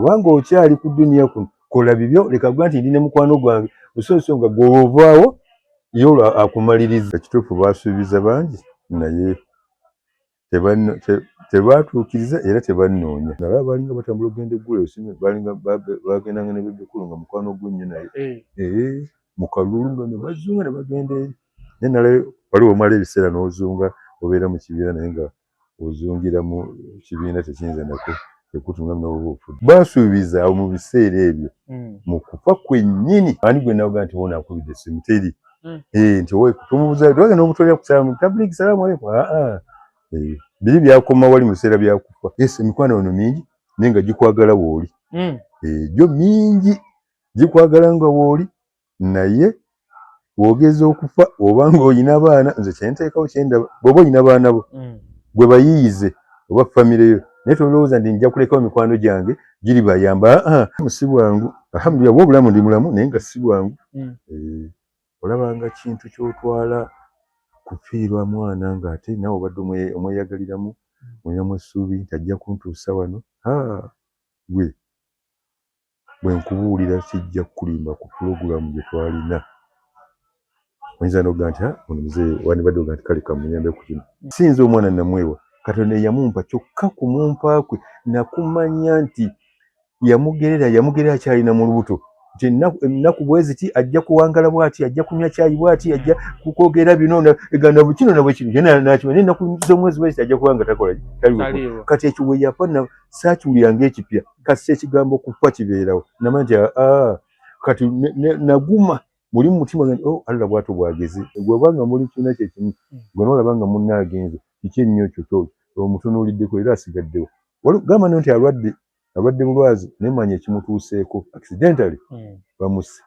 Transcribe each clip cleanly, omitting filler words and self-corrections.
Oba ng'okyali ku duniya kuno, kola bibyo, leka gwa nti ndi ne mukwano gwange osooso nga gw'ovaawo ye olwo akumaliriza. Ekituufu baasuubiza bangi naye tebaatuukiriza era tebannoonya. Nalaba baalinga batambula okugenda eggulu, balinga bagendanga ne Bebe Cool nga mukwano gwe nnyo naye mu kalulu nga ne bazunga ne bagenda eri. Naye nalaba waliwo omala ebiseera n'ozunga, obeera mu kibiina naye nga ozungira mu kibiina tekiyinza nako tekutunga n'oba ofudde. Baasuubiza awo mu biseera ebyo mu kufa kwennyini. Ani gwe nawoga nti woona akubidde essimu? Teri. Nti owe tumubuuza twagenda obutolera ku salaamu tablighi salaamu aleikum. Aa, biri byakoma wali mu biseera byakufa. Yes, emikwano ono mingi naye nga gikwagala wooli. Gyo mingi gikwagala nga wooli, naye bw'ogeza okufa oba ng'olina abaana, nze kyenteekawo kyendaba, bw'oba olina baana bo gwe bayiiyize oba famire yo, naye tolowooza nti nja kulekawo mikwano gyange giri bayamba. Aa, si bwangu. Alhamdulillah, bwe obulamu ndi mulamu naye nga si bwangu. Olabanga kintu ky'otwala kufiirwa mwana ng'ate naawe obadde omweyagaliramu, olinamu essuubi nti ajja kuntuusa wano. Gwe bwe nkubuulira kijja kukulimba ku pulogulaamu gye twalina. Oyinza n'ogamba nti ono muzeeyi wandibadde ogamba nti kale kamuyambe ku kino. Si nze omwana namwewa, Katonda yamumpa, kyokka kumumpa kwe nakumanya nti yamugerera akyalina mu lubuto nti ennaku bwe ziti ajja kuwangala bw'ati, ajja kunywa caayi bw'ati, ajja kwogera bino ganda kino na bwe kino, yena nakimanya ennaku z'omwezi bwe ziti ajja kuba nga takola taliwo. Kati ekyo bwe yafa saakiwulira ng'ekipya, kasita ekigambo kufa kibeerawo namanya nti kati naguma muli mu mutima nti oh Allah bw'atyo bw'ageze. Bw'oba nga muli kibiina kye kimu, gwe n'olaba nga munno agenze, kiki ennyo ekyo omutunuuliddeko era asigaddewo. Gamba nno nti alwadde, alwadde bulwazi, naye manya ekimutuuseeko accidentally bamusse.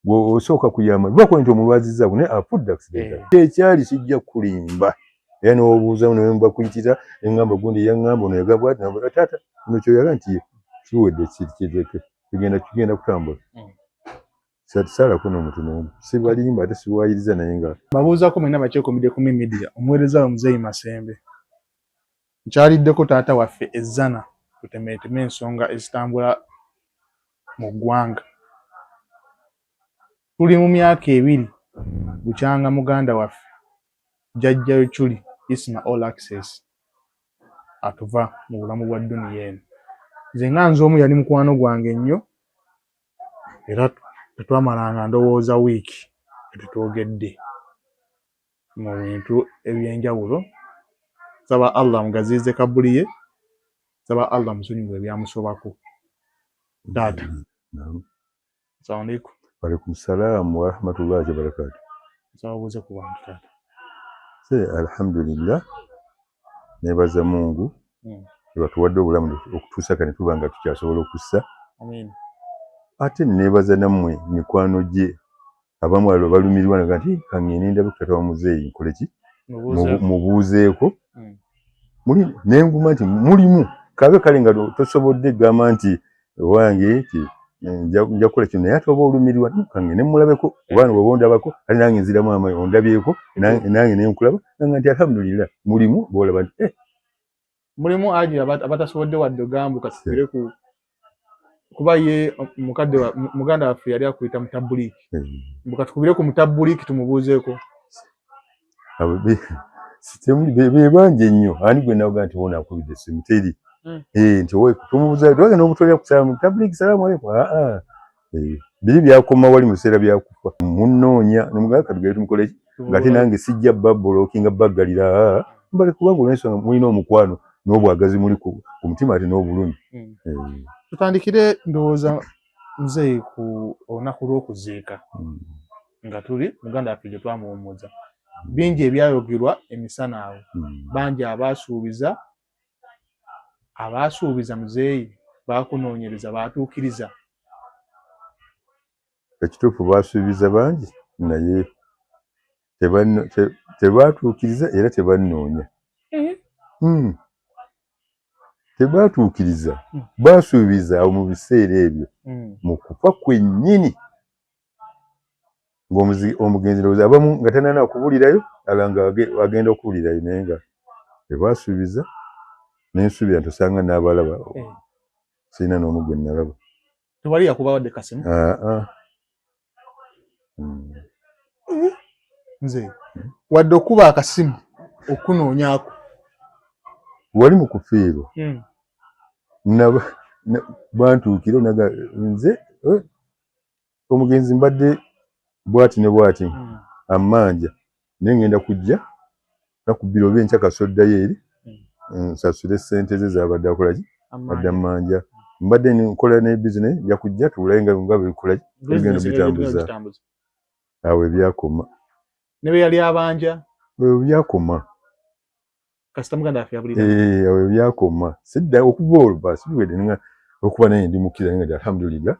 Gwe osooka kuyamba lwakuba nti omulwazizzaako naye afudde accidentally. Ekyali kijja kulimba era n'obuuza ne bakuyitira eŋŋamba gundi yaŋŋamba ono yagamba bw'ati, taata ono kyoyaga nti ye kiwedde kireke tugenda kutambula. Saalako n'omuntu n'omu, sibalimba ate sibawaayiriza naye nga babuuzaako mwenna bakyekomidde ku media. Omuweereza we Muzeeyi Masembe, nkyaliddeko taata waffe Ezzana tutemeeteme ensonga ezitambula mu ggwanga. Tuli mu myaka 2 bukyanga muganda waffe Jjajja Luchuli Isma All Access atuva mu bulamu bwa dduniya eno. Nze nga nze omu yali mukwano gwange nnyo era tetwamalanga ndowooza wiiki nga tetwogedde mu bintu ebyenjawulo. Nsaba Allah amugaziyize kabuli ye, nsaba Allah amusonyiwe ebyamusobako. Taata. Assalamu alaikum. Wa alaikum salaam wa rahmatullahi wa barakatuh. Nsaba obuuze ku bantu taata. Alhamdulillah, neebaza Mungu ebatuwadde obulamu okutuusa kati tuba nga tukyasobola okussa. Amiina. Ate neebaza nammwe mikwano gye abamu alo balumirirwa naga nti kangende ndabe ku taata wa muzeeyi nkole ki, mubuuzeeko. Muli nenguma nti mulimu kabe kale nga tosobodde gamba nti wange ti nja kukola kino, naye ate oba olumirirwa kangende mulabeko oba bw'oba ondabako ate nange nziramu amaanyi ondabyeko nange nenkulaba nanga nti alhamdulillah mulimu bw'olaba nti Mulimu aji abatasobodde wadde ogambuka tukubire ku kuba ye mukadde muganda waffe yali akuyita mutabuliki, mbuka tukubire ku mutabuliki tumubuuzeeko. Be bangi ennyo. Ani gwe nawoga nti woona akubidde essimu? Teri. Nti owe tumubuuza twagenda obutolera ku salaamu tabuliki salaamu aleikum. Aa, biri byakoma wali mu biseera byakufa munnoonya nomugamba katugende tumukole ki, ng'ate nange sijja babulookinga baggalira mbale kubanga olw'ensonga mulina omukwano n'obwagazi muli ku mutima ate n'obulumi. Tutandikire ndowooza muzeeyi ku olunaku lw'okuziika nga tuli muganda waffe gye twamuwummuza, bingi ebyayogerwa emisana awo, bangi abaasuubiza muzeeyi baakunoonyereza baatuukiriza. Ekituufu baasuubiza bangi naye tebaatuukiriza era tebannoonya. Tebaatuukiriza, baasuubiza awo mu biseera ebyo mu kufa kwennyini ng'omugenzi ndowooza abamu nga tannana kubulirayo ala nga agenda okuwulirayo, naye nga tebaasuubiza nensuubira nti osanga n'abalaba. Sirina n'omu gwe nalaba. Tewali yakubawadde kasimu? Aa. Nze wadde okuba akasimu okunoonyaako. Wali mu kufiirwa. Bantuukira naga nze omugenzi mbadde bwati ne bwati ammanja naye ngenda kujja nakubbira oba enkya kasoddayo eri nsasule ssente ze zabadde akola ki adde ammanja mbadde nkola ne bizinesi nja kujja tuwulaye nga nga bikola ki ebigenda bitambuza awo ebyakoma ne bwe yali abanja ebyo byakoma kasita muganda waffe yabulira eh awo ebyakoma sidda okuva olwo basi biwedde nga okuba naye ndi mukkiriza nga alhamdulillah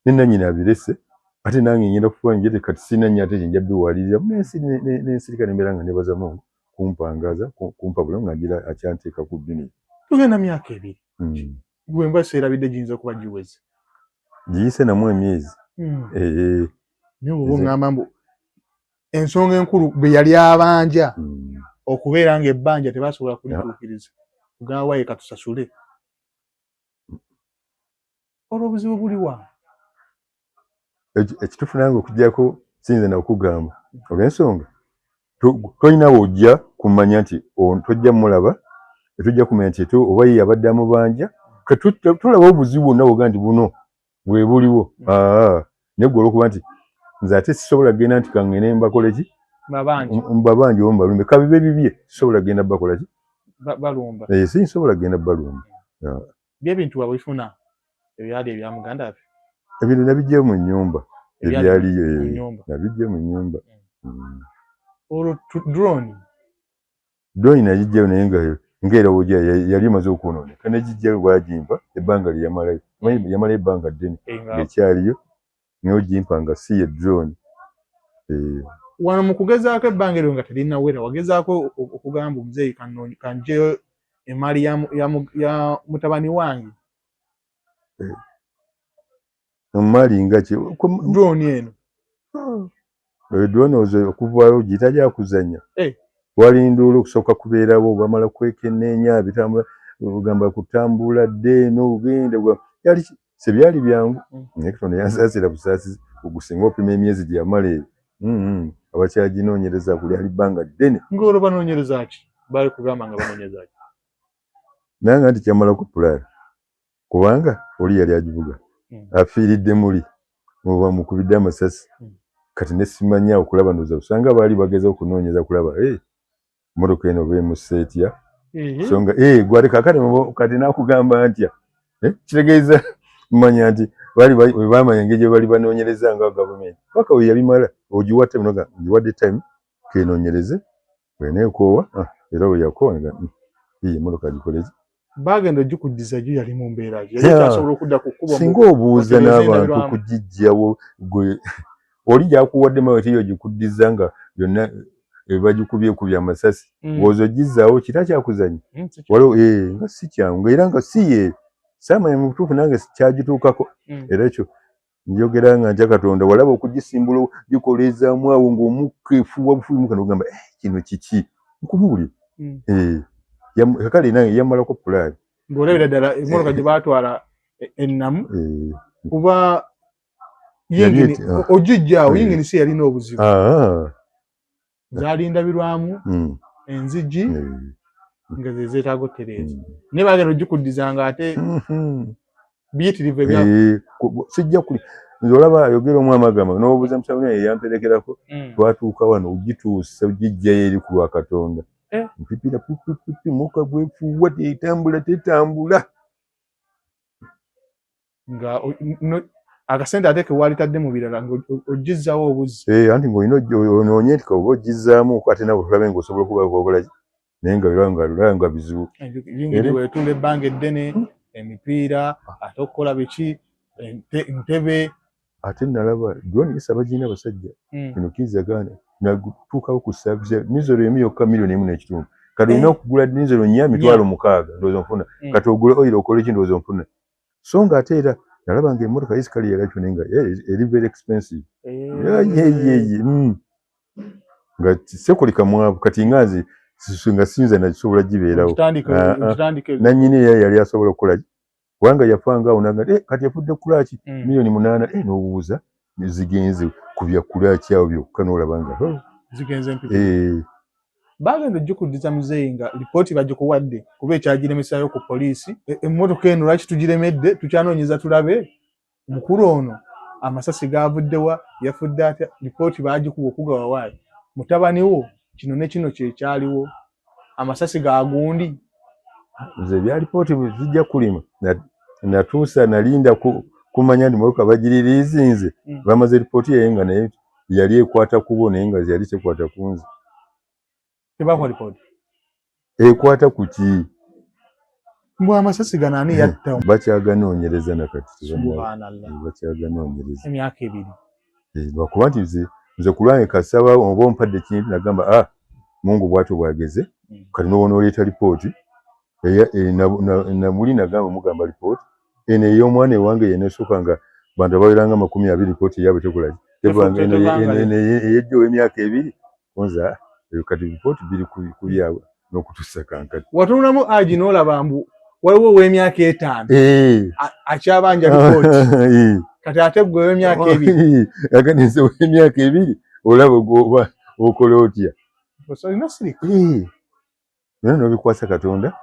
ne nannyini abirese ate nange ngenda kufuba njete kati sirina nnyo ate kyenja biwalirira nensirika nembeera nga nebaza Mungu kumpangaza kumpa bulamu nga ngira akyanteeka ku dduniya. Tugenda myaka 2. Gwe mba seerabidde giyinza okuba giweze. Giyise namu emyezi. Naye oba oŋŋamba mbu ensonga enkulu bwe yali abanja okubeera ng'ebbanja tebasobola kulituukiriza tugaawaye katusasule. Olwo obuzibu buli wa? Ekituufu nange okuggyako siyinza nakugamba olw'ensonga tolina w'ojja kumanya nti tojja mulaba tojja kumanya nti oba ye yabadde amubanja tulaba obuzibu bwonna bwoga nti buno bwe buliwo naye gwe olw'okuba nti nze ate sisobola kugenda nti kangende mbakole ki mbabanje oba mbalumbe kabibe bibye sisobola kugenda bakola ki balumba sinsobola kugenda balumba. Byebintu wabifuna ebyali ebya muganda waffe? Ebintu nabijja mu nnyumba ebyaliyo nabijja mu nnyumba. Olwo drone? Drone nagijjayo naye nga ng'era wojja yali emaze okwonooneka negijjayo baagimpa ebbanga lye yamalayo yamalayo ebbanga ddene ng'ekyaliyo naye ogimpa nga si ye drone. Wano mu kugezaako ebbanga eryo nga terinawera wagezaako okugamba omuzeeyi kanjeyo emaali ya mutabani wange? Emaali nga ki? Drone eno. Drone ozo okuvaayo giyita gyakuzannya. Walinda olwo okusooka kubeerawo bamala kwekenneenya bitambula ogamba kutambula dde eno ogenda yali sebyali byangu naye Katonda yansaasira busaasizi ogusinga opima emyezi gye yamala eyo abakyaginoonyereza kulyali bbanga ddene. Ng'olwo banoonyereza ki? Baali kugamba nga banoonyereza ki? Nange nti kyamalako pulaani kubanga oli yali agivuga afiiridde muli bamukubidde amasasi kati ne simanya okulaba ndowooza osanga baali bageza okunoonyeza kulaba mmotoka eno oba emusse etya so nga gwate kaakati kati naakugamba ntya kitegeeza mmanya nti baali bamanya engeri gye bali banoonyereza nga gavumenti paka we yabimala ogiwa time noga ngiwadde time kenoonyereze bw'eneekoowa era we yakoowa iyi emmotoka gikole ki bagenda ogikuddiza gyo yali mu mbeera ki? Yali ekyasobola okudda ku kkubo? Singa obuuza n'abantu kugijjawo gwe oli gyakuwadde mawe tiyo ogikuddiza nga byonna bagikubye kubya amasasi ng'ozo ogizzaawo kita kyakuzannya waliwo nga si kyangu era nga si ye saamanya mu butuufu nange kyagituukako era ekyo njogera nga ntya Katonda walaba okugisimbula gikoleezaamu awo ng'omukka efuuwa bufuuwi mukka n'ogamba kino kiki nkubuulire kale nange yamalako pulaani ng'olabira ddala emmotoka gye baatwala ennamu kuba yingini ogijjaawo yingini si yalina obuzibu zaali ndabirwamu enzigi nga ze zeetaaga otereeza naye bagenda ogikuddiza nga ate biyitirivu ebya sijja kuli nze olaba ayogera omwami agamba n'obuuza musawo naye yamperekerako twatuuka wano ogituusa ogijjayo eri ku lwa Katonda mpipira pipipipi mukka gwefuuwa tetambula tetambula nga akasente ate ke waalitadde mu birala ng'ogizzawo obuzzi anti ng'olina onoonye nti oba ogizzaamu ate nawe tulabe ng'osobola okuba okola ki naye nga olaba nga bizibu yingini weetunda ebbanga eddene emipiira ate okukola biki ntebe ate nalaba drone yesa bagirina abasajja eno kkiriza gaana natuukawo ku service mizoro emu yokka 1.5 million kati olina okugula mizoro 4 60,000 ndowooza nfuna kati ogule oil okole ki ndowooza nfuna so nga ate era nalaba nga emmotoka yesikali yalakyo naye nga eri very expensive nga sekoleka mwavu kati nga nze nga siyinza nakisobola gibeerawo nannyini era yali asobola okukola Kubanga yafanga awo naga kati yafudde kulaki 8,000,000 n'obuuza zigenze ku bya kulaki awo byokka n'olaba nga zigenze mpita. Bagenda ogikuddiza muzeeyi nga lipooti bagikuwadde kuba ekyagiremesaayo ku poliisi. Emmotoka eno lwaki tugiremedde, tukyanoonyeza tulabe omukulu ono amasasi gaavuddewa, yafudde atya. Lipooti baagikuwa okugawa waayo mutabani wo kino ne kino kyekyaliwo, amasasi ga gundi. Nze ebya lipooti zijja kulima natuusa nalinda kumanya nti motoka bagiririizinze. Bamaze lipooti yaye nga naye yali ekwata kubo naye nga yali tekwata ku nze. Tebakuwa lipooti ekwata ku ki? Mbw amasasi gano ani yatta? Bakyaganoonyereza nakati. Subhanallah. Bakyaganoonyereza emyaka 2. Lwakuba nti nze ku lwange kasaba oba ompadde kintu nagamba Mungu bw'atyo bw'ageze. Kati n'owonoleeta lipooti namuli nagamba mugamba lipooti eno ey'omwana ewange yenesooka nga bantu abaweranga 20 lipooti eyaabwe tekola eyejjo ow'emyaka 2 konza eyo kati lipooti biri ku byabwe n'okutuusa kankati. Watunulamu aji n'olaba mbu waliwo ow'emyaka 5 akyabanja lipooti kati ate gwe ow'emyaka 2. Akati nze ow'emyaka 2 olaba oba okola otya? Olina sirika. Naye n'obikwasa Katonda.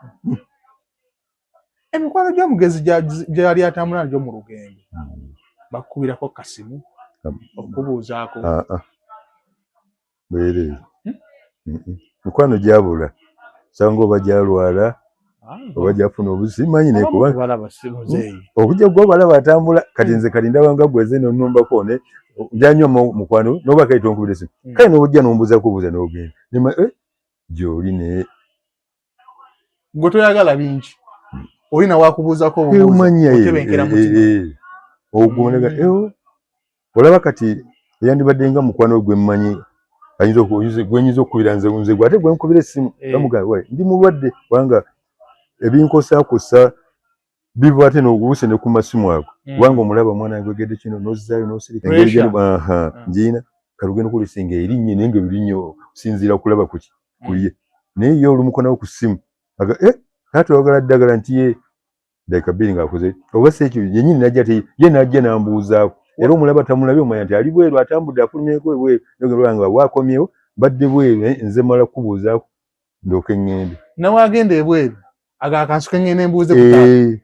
Emikwano gy'omugezi gyali atambula nagyo mu lugendo bakukubirako kasimu okubuuzaako? Bwereere. Mikwano gyabula sanga oba gyalwala oba gyafuna obusimanyi naye kuba okujja gwe obalaba atambula kati nze kati ndaba nga gwe ze nonnumbako ne njanywa mukwano n'oba kale tonkubira essimu kale n'obujja n'ombuuzaako obuuza n'ogenda gy'oli naye gwe toyagala bingi olina wakubuuzako obuuza otebenkera mutima ogumanega olaba kati eyandibadde nga mukwano gwe mmanyi ayinza gwenyinza okukubira nze nze gwe ate gwe nkubira essimu bamugamba we ndi mulwadde kubanga ebinkosakosa biva ate n'obuuse ne ku masimu ago kubanga omulaba omwana gwegedde kino n'ozzaayo n'osirika engeri ngiina kati ogenda okulisinga erinnye naye nga ebirinye okusinziira kulaba kuki kuye naye ye olumukonawo ku ssimu aga taata oyagala ddagala nti ye dakika 2 ng'akoze oba si ekyo yennyini najja te ye najja n'ambuuzaako era omulaba tamulabye omanya nti ali bweru atambudde afulumyeko ebweru nogenda nga waakomyewo mbadde bweru nze mala kukubuuzaako ndooke ŋŋende nawe agenda ebweru aga akansuke ŋŋende mbuuze ku taata.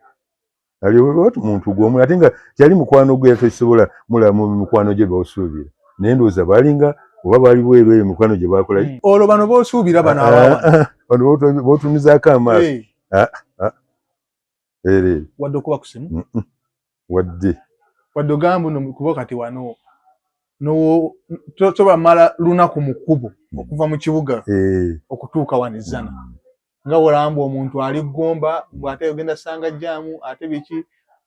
Ali muntu gw'omu ate nga kyali mukwano gwe tokisobola mulaba mu mikwano gye b'osuubira naye ndowooza baalinga oba baali bweru eyo mikwano gye baakola. Olwo bano b'osuubira bano abawa bano b'otunuzaako amaaso ere wadde okuba ku simu wadde wadde ogamba no kuba kati wano tosobola mala lunaku mu kkubo okuva mu kibuga okutuuka wano ezzana nga wolamba omuntu ali Ggomba mbw ate ogenda sanga jjaamu ate biki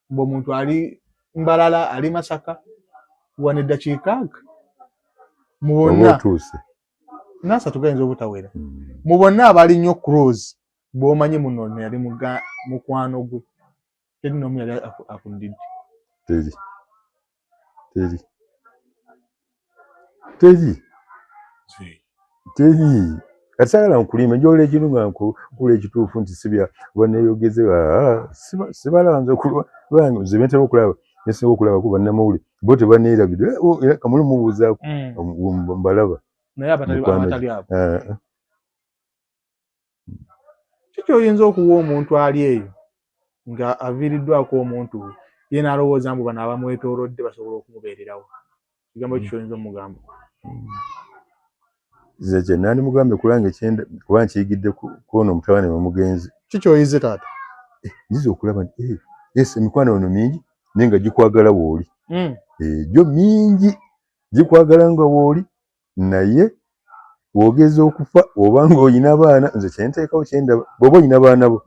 mbwe omuntu ali Mbalala ali Masaka wano eddakiika mu bonna nasatu gayinza obutawera mu bonna abali nnyo close bw'omanyi muno yali mukwano gwe teri n'omu yali akuddidde? Teri, teri, teri, teri. Kati saagala nkulime njogera ekintu nga nkula ekituufu nti sibya oba neeyogeze sibalaba nze nze bentera okulaba nesinga okulaba ku bannamawulire bo tebaneerabidde era kamuli mubuuzaako mbalaba. Naye abatali abo kiki oyinza okuwa omuntu ali eyo nga aviiriddwako omuntu we ye n'alowooza mbu bano abamwetoolodde basobola okumubeererawo? Kigambo ki kyoyinza omugamba? Nze kye nandimugambye kulange kuba nkiyigidde kuona omutabani omugenzi. Ki kyoyize taata? Nyiza okulaba nti yes emikwano ono mingi naye nga gikwagala wooli gyo mingi gikwagala nga wooli naye wogeza okufa oba ng'olina baana nze kyenteekawo kyendaba bw'oba olina baana bo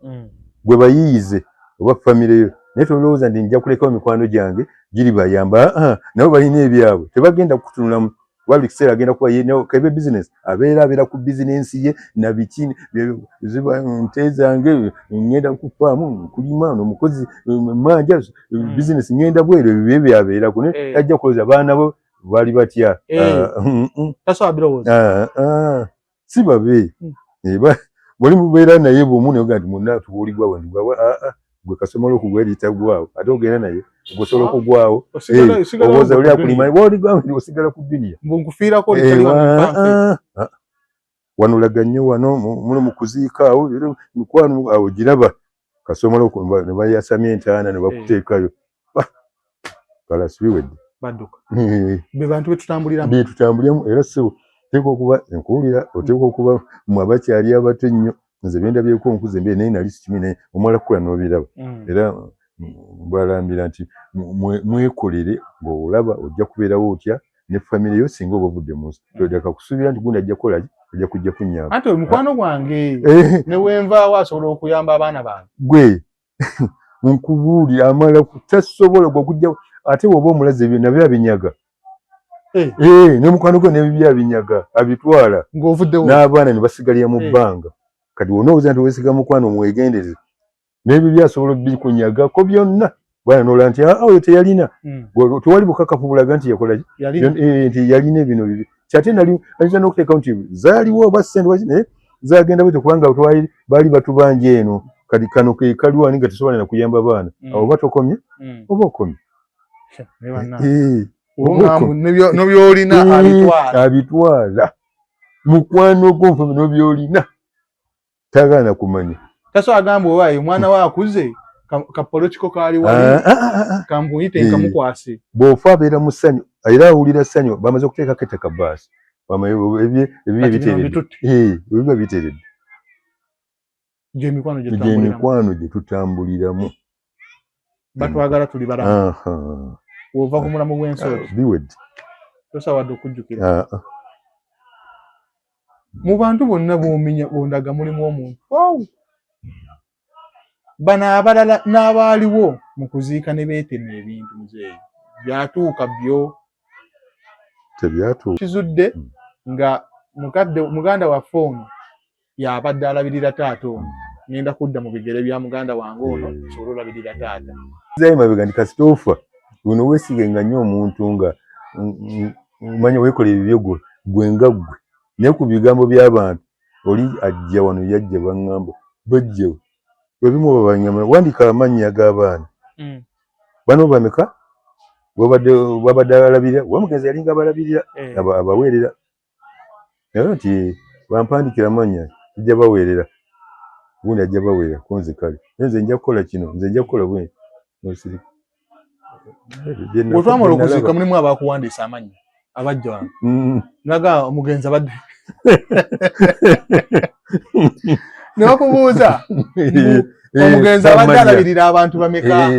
gwe bayiiyize oba famire yo naye tolowooza nti nja kulekawo mikwano gyange giri bayamba nabo balina ebyabwe tebagenda kukutunulamu kuba buli kiseera agenda kuba kebe bizinesi abeera abeera ku bizinensi ye na biki nte zange ngenda kufaamu kulima nomukozi manja bizinesi ngenda bweru ebyo bye byabeerako naye tajja kulowooza baana bo bali batya. Si babe buli mubeera naye bwomu naye nti munna tubuuligwa bwe ndigwa Gwe kasobola okugwa eritagwawo, ate ogenda naye gwosobola okugwawo, owoza oli akulima oligamba osigala ku duniya. Nkufiirako. Wanulaga nnyo wano muno mu kuziika awo mikwano awo giraba kasobola ne bayasamya entaana ne bakuteekayo kalasi biwedde. Badduka be bantu betutambuliramu. Betutambuliramu. Era ssebo oteekwa okuba nkuwulira, oteekwa okuba mwe abakyali abato ennyo. Nze byendabyeko nkuze mbe naye nali sikimi, naye omala kukula n'obiraba. Era mbalambira nti mwekolere ng'olaba ojja kubeerawo otya ne famire yo singa oba ovudde mu nsi. Toleka kusuubira nti gundi ajja kukola ki, ajja kujja kunnyamba. Anti omukwano gwange ne wenvaawo asobola okuyamba abaana bange. Gwe nkubuulira amala tasobola gwe okujja, ate bw'oba omulaze ebyo nabyo abinyaga. Ne mukwano gwe n'ebibyo abinyaga, abitwala ng'ovuddewo n'abaana ne basigalira mu bbanga. Kati wonoowoza nti weesiga mukwano, mwegendereze, n'ebibyo asobola obikunyagako byonna. Bwana n'olaba nti oyo teyalina, tewali bukakafu bulaga nti yakola nti yalina ebino bibi. Kyate nali ayinza n'okuteekawo nti zaaliwo oba ssente waki, naye zagenda bwetyo kubanga baali batubanja eno. Kati kano ke kaliwo ani nga tesobola na kuyamba baana awo, oba tokomye oba okomye. Nobyolina abitwala. Abitwala mukwano gwo nfe nobyolina tagaana kumanya. Taso agamba owaye omwana we akuze ka political kaali wali kampuyite nkamukwase. Bw'ofa abeera mu ssanyu era awulira ssanyu, bamaze okuteekako ettaka baasi ebibye biteredde, ebiba biteredde. Gyemikwano gye tutambuliramu. Batwagala tuli balamu, wova ku mulamu gw'ensi biwedde. Tosawadde okujjukira mu bantu bonna b'omenya bondaga mulimu omuntu bano abalala n'abaaliwo mu kuziika ne beetema ebintu. Muzeeyi, byatuuka byo? Tebyatuuka. Kizudde nga mukadde muganda waffe ono yabadde alabirira taata ono, ngenda kudda mu bigere bya muganda wange ono nsobole olabirira taata. Zayo mabega nti kasita ofa luno weesigenga nnyo omuntu nga manya weekola ebibyo gwe gwe nga ggwe, naye ku bigambo by'abantu oli ajja wano yajja baŋŋamba bajja ebimu babanyama wandika amannya g'abaana bano bameka babadde alabirira wamugenzi yalinga abalabirira abaweerera naye nti bampandikira amannya kijja baweerera gundi ajja baweerera kunze kale nze nja kukola kino, nze nja kukola bwe nosirika. Bwetwamala okuziika mulimu abakuwandiisa amannya abajja wano naga omugenzi abadde ne bakubuuza omugenzi abadde alabirira abantu bameka,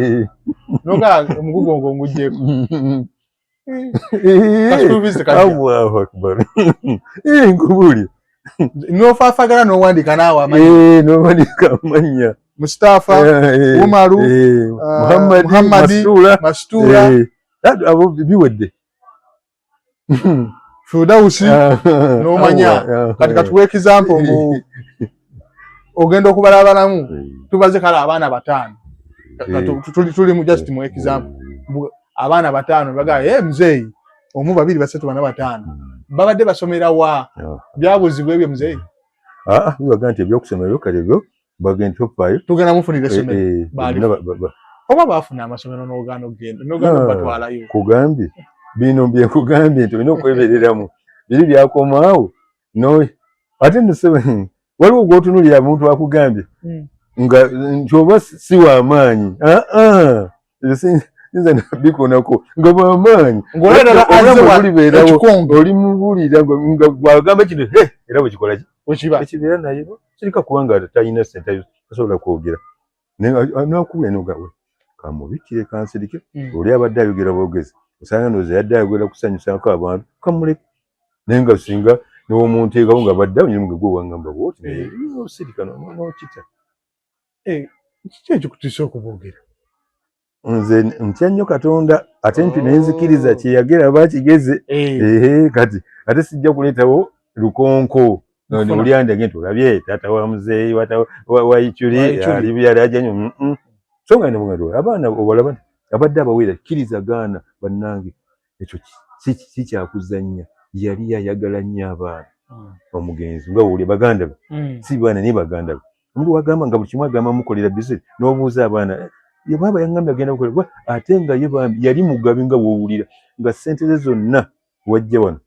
noga omugugu ogwo nguggyeko. Allahu akbar, nkubuulira. Nofaafagana n'owandiika naawe amannya. N'owandiika amannya. Mustafa, Umaru, Muhammadi, Mastura, abo biwedde. Firdausi n'omanya. Kati katuwa example mbu ogenda okubala abalamu tubaze kale abaana bataano, tuli mu just mu example abaana bataano baga eh muzeeyi omu, babiri, basatu, bana, bataano babadde basomera wa? Byabuzibwa ebyo muzeeyi? Bibaga nti ebyokusomero kale byo bagenda tofaayo. Tugenda mufunira essomero oba baafuna amasomero n'ogaana okugenda n'ogaana okubatwalayo. Kugambye bino byekugambye nti olina okwebereramu biri byakomaawo no ate nno waliwo gwotunulira omuntu akugambye nga nti oba si w'amaanyi nze nabikonako nga bwamaanyi bulibeerawo oli mubuulira nga bwagamba kino era bwekikola ekibeera naye kirika kubanga talina sente tasobola kwogera nakuwulira nogawe kamubikire kansirike. Oli abadde ayogera bwogezi osanga ndowooza yadde ayogera kusanyusako abantu kamuleke, naye nga singa newomunteekawo nga badde awo nga gwe wangamba bwoti naye osirika nokita. Kiki ekikutiisa okuboogera? Nze ntya nnyo Katonda ate nti nenzikiriza kyeyagera bakigeze ehe kati ate sijja kuleetawo lukonko oli andage nti olabye taata wa muzeeyi waikyuli ali ajanyo so nga nemugamba abaana obalaba nti abadde abaweera kkiriza gaana bannange ekyo si kyakuzannya yali ayagala nnyo abaana omugenzi nga wuli baganda be si baana naye baganda be. Omuntu wagamba nga buli kimu agamba mukolera bizinesi, n'obuuza abaana, ye baaba yaŋŋambye agenda kukola, ate nga ye bambi yali mugabi nga bw'owulira nga ssente ze zonna wajja wano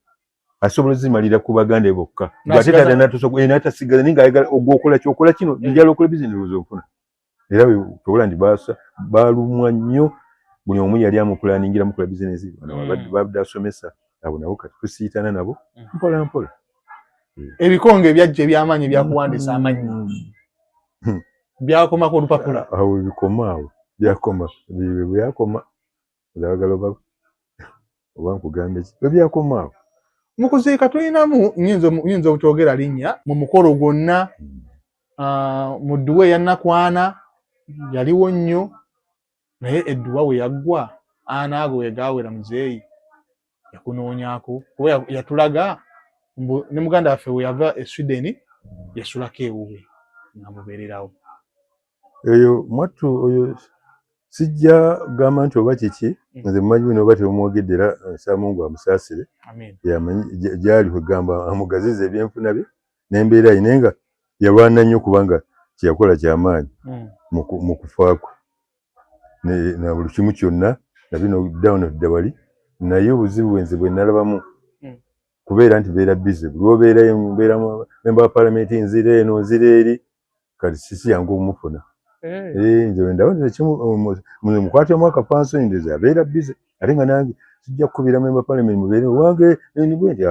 asobola ozimalira ku baganda be bokka, ate taata n'atasigala naye ng'ayagala ogwokola kyokola kino, njagala okola bizinesi olowooza ofuna. Era tobola nti baalumwa nnyo, buli omu yali amupulaningira mukola bizinesi, bano babadde asomesa abo nabo kati tusiitana nabo mpola mpola. Ebikonge ebyajja ebyamaanyi ebyakuwandiisa amannya byakomako olupapula. Awo bikoma, awo byakoma, byakoma. Oyagala oba nkugambe ki? Bwe byakoma awo. Mu kuziika tulinamu, nyinza obutogera linnya, mu mukolo gwonna, mu dduwa eya Nakwana yaliwo nnyo, naye edduwa we yaggwa ana ago we gaawera muzeeyi yakunoonyaako kuba yatulaga mbu ne muganda waffe we yava e Sweden yasulako ewuwe nga mubeererawo. Eyo mwattu oyo sijja gamba nti oba kiki, nze mumanyi bino oba tebamwogedde, era nsaba Mungu amusaasire, yamanyi gyali kwegamba amugazize ebyenfuna bye n'embeera ye, naye nga yalwana nnyo kubanga kyeyakola kyamaanyi mu kufa kwe na buli kimu kyonna na bino down dda wali. Naye obuzibu bwe nze bwe nalabamu kubeera nti beera busy, buli lw'obeerayo mbeera member wa palamenti, nzira eno nzira eri, kati sisi yangu omufuna. Nze wendaba mukwatemu akapanso ndezi abeera busy, ate nga nange sijja kukubira member wa parliament mubeere wange nibwe nti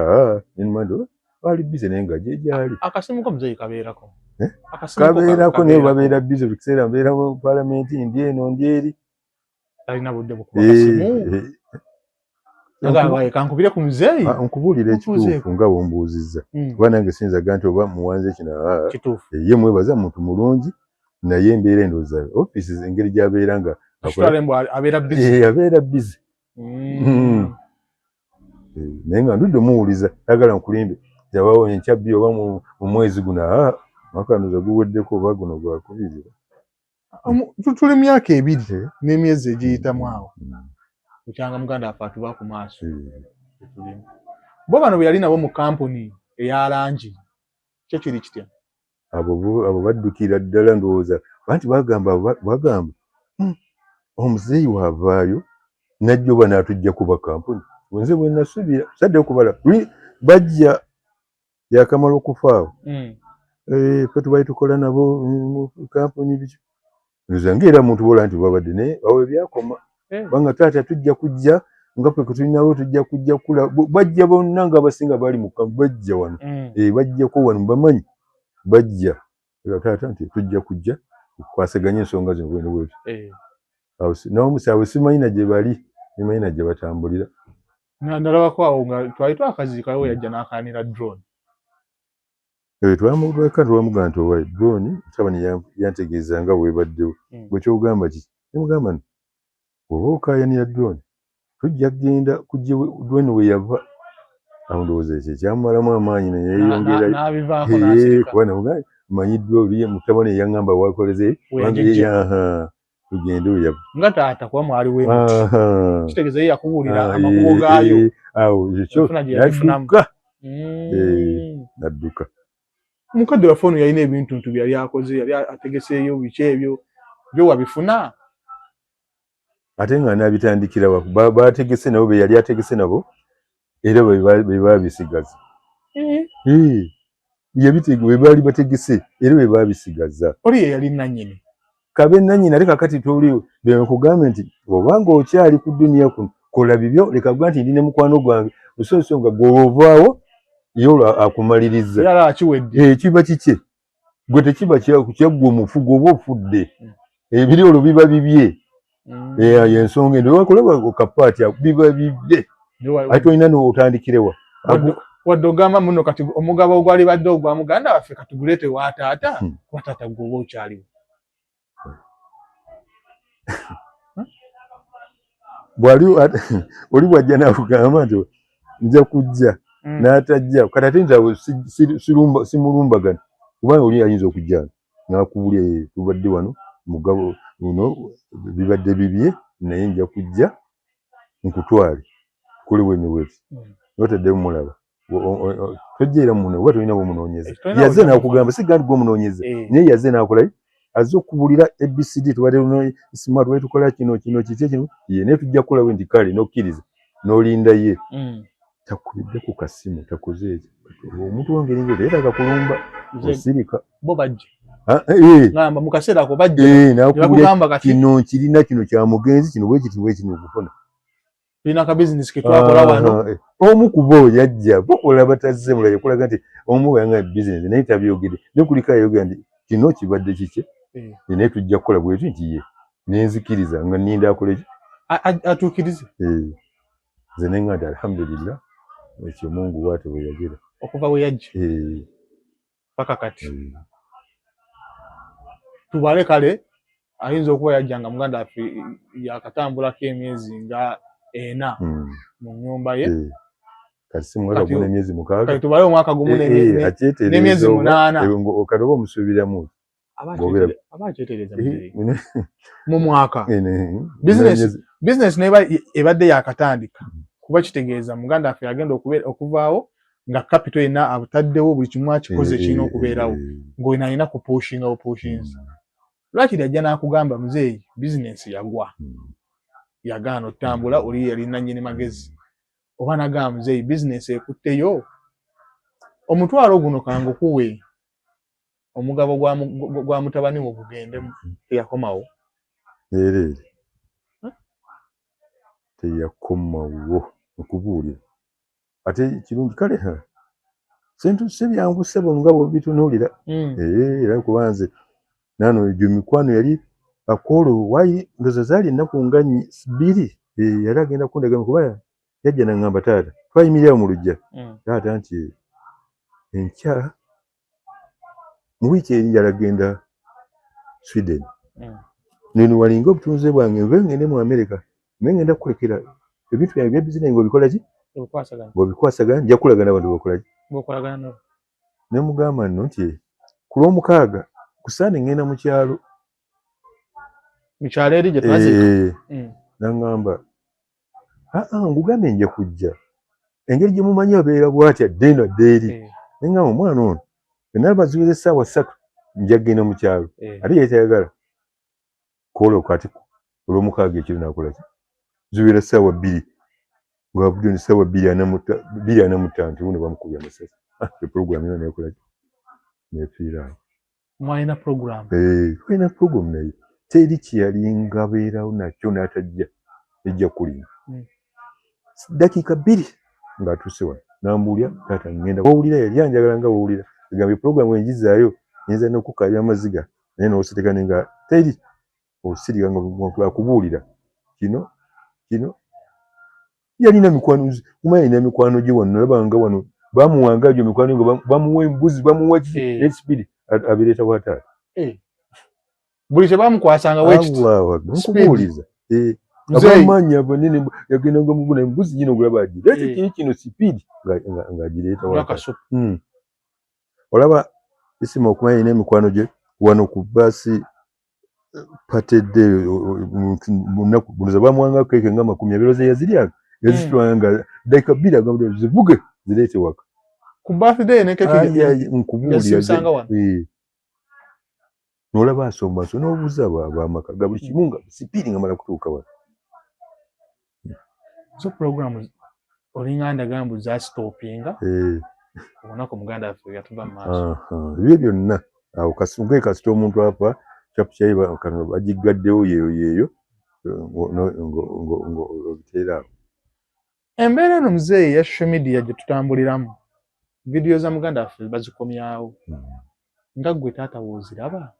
nenima nti baali busy, naye nga gye gyali. Akasimu ko muzeeyi kabeerako? Kabeerako, naye babeera busy buli kiseera, mbeera mu palamenti, ndi eno ndi eri. Talina budde bukuba kasimu kankubire ku muzeeyi? Nkubuulira ekituufu nga bwombuuzizza, kuba nange siyinza ga nti oba muwanze kino. Ye mwebaza muntu mulungi, naye embeera endowooza ofiisi engeri gy'abeera nga abeera busy, naye nga ndudde omuwuliza, agala nkulimbe jabawo enkya bbiri oba mu mwezi guno, mwaka ndowooza guweddeko oba guno gwakubiri. Tuli myaka 2 n'emyezi egiyitamu awo bukyanga muganda waffe atuba ku maaso. Bo bano bwe yali nabo mu kampuni eya langi kyo kiri kitya? Abo baddukira ddala ndowooza anti bagamba bagamba omuzeeyi waavaayo najja oba n'atujja kuba kampuni, nze bwe nasuubira sadde okubala bajja yakamala okufaawo, ffe tubali tukola nabo mu kampuni biki, nze ngaera muntu bola nti babadde naye awo ebyakoma, kubanga taata tujja kujja nga ffe ketulinawo tujja kujja kula, bajja bonna nga abasinga bali mu bajja wano, bajjako wano bamanyi bajja taata nti tujja kujja kukwasaganya ensonga zino bwene bwetu. Awo simanyi na gye bali, simanyi na gye batambulira. Nalabako awo nga twali twakaziikawo yajja n'akaanira drone. Twamuleka twamugamba nti owa drone mutabani yantegeeza nga bwebaddewo, gwe kyogamba kiki? Nemugamba nti oba okaayanira drone tujja kugenda kujja drone we yava. Awo ndowooza ekyo ekyamumalamu amaanyi neyeyongerayo, kuba namugamba manyiddwa oli mutabani eyaŋŋamba wakoleze tugende we yava. Nga taata kuba mwali we kitegeeza ye yakubuulira amakubo gaayo. Awo ekyo nadduka nadduka. Mukadde waffe ono yalina ebintu ntu byali akoze, yali ategeseeyo biki ebyo byo wabifuna? Ate nga nabitandikira bategese nabo be yali ategese nabo era be babisigaza be baali bategese era be babisigaza. Oli ye yali nannyini. Kabe nannyini, ate kakati toli bekugambe nti obanga okyali ku duniya kuno kola bibyo, leka gwa nti ndi ne mukwano gwange osonso nga gw'ovaawo ye olwo akumaliriza kiba kikye gwe tekiba kyaggwe omufu gwe oba ofudde ebiri olwo biba bibye. Yensonga endo wakulaba kapaati biba bibye ate olina n'otandikirewa. Wadde ogamba muno kati omugabo ogwali badde ogwa muganda waffe katuguleete wa taata, kuba taata gwe oba okyaliwo. Bwali oli bwajja nakugamba nti nja kujja n'atajja, kati ate nti awo simulumbagana kubanga oli ayinza okujja n'akubulya tubadde wano mugabo uno bibadde bibye naye nja kujja nkutwale tukole bwene bweti notaddemu mulaba. Tojja era muno oba tolina bwomunoonyeza. Yaze nakugamba si gandi gwomunoonyeza naye yaze nakola azze okubulira ABCD tubadde smart tubadde tukola kino kino kiki kino ye naye tujja kukola bwe nti kale n'okkiriza n'olinda ye takubidde ku kasimu takoze ekyo omuntu wange eringa oyo yeetaaga kulumba osirika bo bajja ngamba mu kaseera ako bajja nakugamba kati kino nkirina kino kya mugenzi kino bwe kiti bwe kino okufuna tulina ka bizinesi ke twakola wano omu ku bo yajja bakola batazze mulala yakulaga nti omu yanga bizinesi naye tabyogedde naye kuliko ayogera nti kino kibadde kikye naye tujja kukola bwetu nti ye nenzikiriza nga nninda akole ki atuukirize nze ne nga nti alhamdulillah ekyo Mungu bwatyo bwe yagira okuva we yajja paka kati tubale kale ayinza okuba yajja nga muganda waffe yakatambulako emyezi nga ena mu nnyumba ye kati si mwaka gumu n'emyezi 6 kati tubale omwaka gumu n'emyezi 8 kati oba omusuubiramu aba akyetereeza mu mwaka bizinesi neba ebadde yakatandika kuba kitegeeza muganda waffe yagenda okuvaawo nga capital yenna abutaddewo buli kimu akikoze kirina okubeerawo ng'olina alina kupushinga bupushinzi lwakiri ajja n'akugamba muzeeyi bizinesi yagwa yagaana otutambula oli yali nannyini magezi oba nagamba muzeeyi bizinesi ekutteyo omutwalo guno kangukuwe omugabo gwa mutabani wo gugendemu teyakomawo ereere teyakomawo okubuulira ate kirungi kale sentu si byangu ssebo nga bw'obitunuulira era kuba nze nano egyo mikwano yali akoolo wayi ndoza zaali ennaku nga 2 yali agenda kundaga kuba yajja naŋŋamba taata twayimirirawo mu luggya taata nti enkya mu wiiki eri njala genda Sweden neno walinga obutunze bwange nve ngende mu America naye ngenda kukulekera ebintu byange bya bizinesi ng'obikola ki ng'obikwasaganya nja kukulagana abantu bakola ki ne mugamba nno nti ku lw'omukaaga ku Sande ngenda mu kyalo mu kyalo eri gye twaziika naŋŋamba aa ngugambe nja kujja engeri gye mumanyi abeera bw'ati adde eno adde eri ne ŋŋamba omwana ono enaba ziweze essaawa 3 nja kugenda mu kyalo ate yali tayagala kola kati olw'omukaaga ekiro nakola ki ziwera ssaawa 2 ng'avudde ne ssaawa 2:45 nti wuno bamukubye amasasi epulogulaamu yona nekola ki nefiira awo mwalina program twalina program naye teri kyeyalinga abeerawo nakyo n'atajja ejja kulinda dakiika 2 ng'atuuse wano nambuulya taata ngenda wowulira yali anjagala nga wowulira egambye pulogulaamu engizaayo nyinza n'okukaabya amaziga naye n'osirika ne nga teri osirika nga akubuulira kino kino yalina mikwano kuma yalina mikwano gye wano nalabanga wano bamuwanga egyo mikwano nga bamuwa embuzi bamuwa ki speed abireeta wa taata buli kye bamukwasanga wekiti Allahu Akbar nkubuuliza abamanyi abanene yagendanga mubuna embuzi gino ogulaba agireeta kiri kino speed ng'agireeta wa taata olaba Isima okumanya yalina emikwano gye wano ku baasi patedde munaku bunoza bamuwanga keeke nga 20 ze yaziryanga yazitwanga nga dakiika 2 agamba zivuge zireete waka ku birthday ne keeke nkubuulira n'olaba asomba so n'obuuza ab'amaka ga buli kimu nga sipiidi nga mala kutuuka wano so program olinga ndaga mbu zasitopinga olunaku muganda waffe yatuva mu maaso ebyo byonna awo kasunge kasita omuntu afa kyapukyayi bagiggaddewo yeeyo yeeyo ng'obiteera awo embeera eno muzeeyi ya social media gye tutambuliramu vidiyo za muganda waffe bazikomyawo nga ggwe taata wooziraba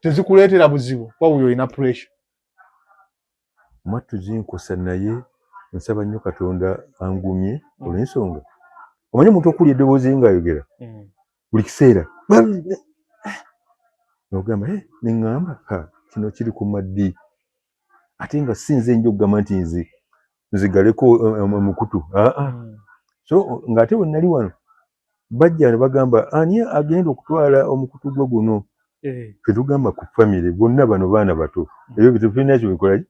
tezikuleetera buzibu kuba buli olina pressure Mwattu zinkosa naye nsaba nnyo Katonda angumye olw'ensonga omanyi omuntu okuwulira eddoboozi ng'ayogera buli kiseera n'ogamba ne ŋŋamba kino kiri ku maddi ate nga si nze nja okugamba nti nze nzigaleko omukutu so ng'ate bwe nali wano bajja ne bagamba ani agenda okutwala omukutu gwe guno ffe tugamba ku famire bonna bano baana bato ebyo tetulina kyo bikola ki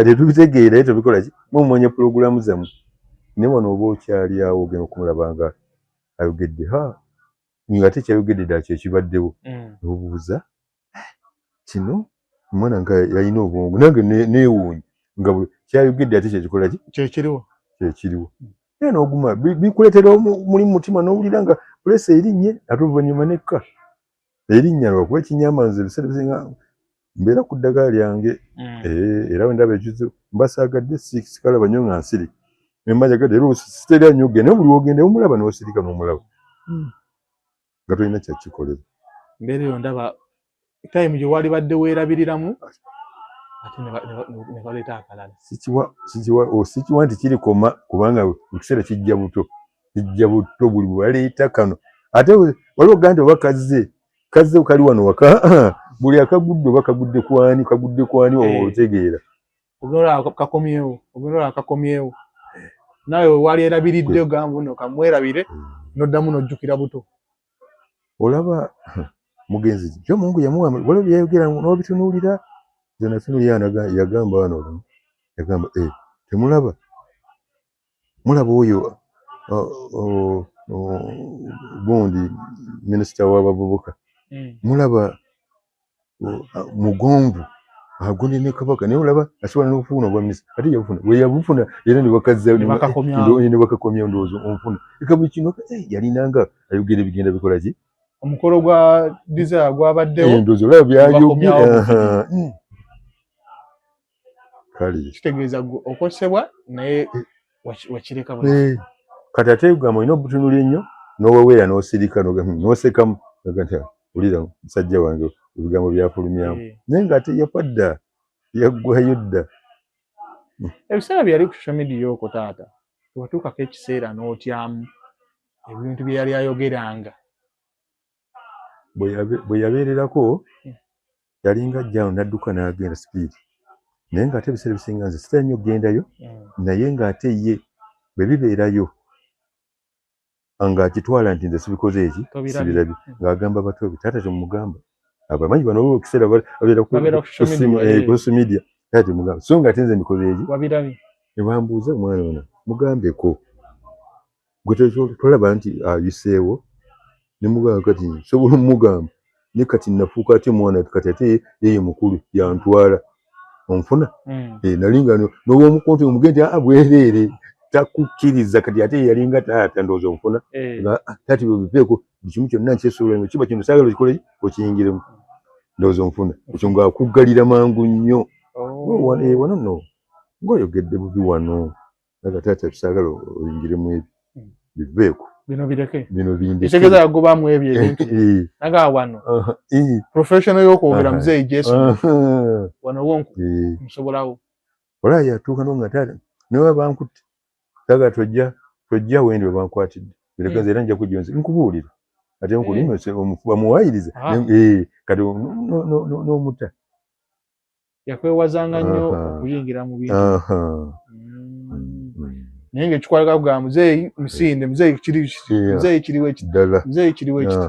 tetubitegeera naye tebikola ki mumanya pulogulaamu zammwe. Naye wano oba okyali awo ogenda okumulaba nga ayogedde ha nga ate kyayogedde ddala kyekibaddewo nobuuza kino omwana nga yalina obwongo nange neewuunya nga kyayogedde ate kyekikola ki kyekiriwo kyekiriwo naye noguma bikuleetera mulimu mutima nowulira nga puleesa erinnye ate oluvannyuma nekka erinnya lwakuba ekinyamba nze ebiseera ebisinga mbeera ku ddagala lyange eh, era wendaba ekizibu mba saagadde sikalaba nnyo nga nsirika nemba njagadde era sitera nnyo okugenda naye buli wogenda omulaba n'osirika n'omulaba nga tolina kyakikolera mbeera eyo ndaba time gye walibadde weerabiriramu ate ne baleeta akalala sikiwa nti kirikoma kubanga ekiseera kijja buto kijja buto buli bwebaleeta kano ate waliwo ogaa nti oba kazze kazze kali wano waka buli akagudde oba kagudde kwani kagudde kwani eh. otegeera ogenda kakomyewo ogenda kakomyewo nawe wali erabiridde ogamba no kamwerabire noddamu nojjukira buto olaba mugenzi jo Mungu yamuwa waliwo byayogera n'obitunuulira nze natunuulira yagamba wano olumu yagamba eh, temulaba mulaba oyo gundi minisita w'abavubuka mulaba mugonvu agonde ne kabaka naye olaba asobola n'okufuna obwa minisita ate yabufuna bwe yabufuna era ne bakazza ne bakakomya ndowooza onfuna eka buli kino eh, yalinanga ayogera ebigenda bikola ki omukolo gwa desire gwabaddewo eh, ndowooza olaba byayogera kale kitegeeza gwe okosebwa naye eh. wakireka eh, kati ate gamba olina obutunuli ennyo n'oweweera n'osirika n'osekamu nti wulira musajja wange ebigambo byafulumyamu eh. naye nga ate yafa dda yaggwayo dda ebiseera byeyali ku social media okwo taata tewatuukako ekiseera n'otyamu ebintu bye yali ayogeranga Bwe yabeererako yalinga ajja awo n'adduka n'agenda sipiidi naye ng'ate ebiseera ebisinga nze sitera nnyo kugendayo naye ng'ate ye bwe bibeerayo ng'akitwala nti nze sibikoze eki sibirabye ng'agamba bato be taata temumugamba abamanyi bano olwo ekiseera babeera ku social media taata temugamba so ng'ate nze mbikoze eki ne bambuuza omwana ono mugambeko Gwe tolaba nti ayiseewo ne mugamba kati nsobola omugamba naye kati nafuuka ate mwana kati ate yeye mukulu yantwala onfuna eh, nali nga nowomukonti omugende nti ah, bwereere takukkiriza kati ate yalinga taata ndowooza onfuna eh. nga ah, taata bwebiveeko buli kimu kyonna nkyesobola kiba kino saagala okikole okiyingiremu ndowooza onfuna ekyo ng'akuggalira mangu nnyo oh. eh, wano no ng'oyogedde bubi wano Naga taata saagala oyingire mu ebyo biveeko bino bireke bino bindeke ekitegeeza yagobamu ebyo ebintu eh. naga wano eh. professional y'okwogera muzeeyi Jesu wano wo eh. nsobolawo olaba yatuuka no nga taata nawe bankutte saagala tojja tojja wendi we bankwatidde bireke nze era nja kujja nze nkubuulira ate nkulima bamuwaayiriza kati n'omuta Yakwewazanga nnyo okuyingira mu bintu. Naye ng'ekikwalika kugamba muzeeyi misinde, muzeeyi kiri muzeeyi kiriwo ekiti, muzeeyi kiriwo ekiti.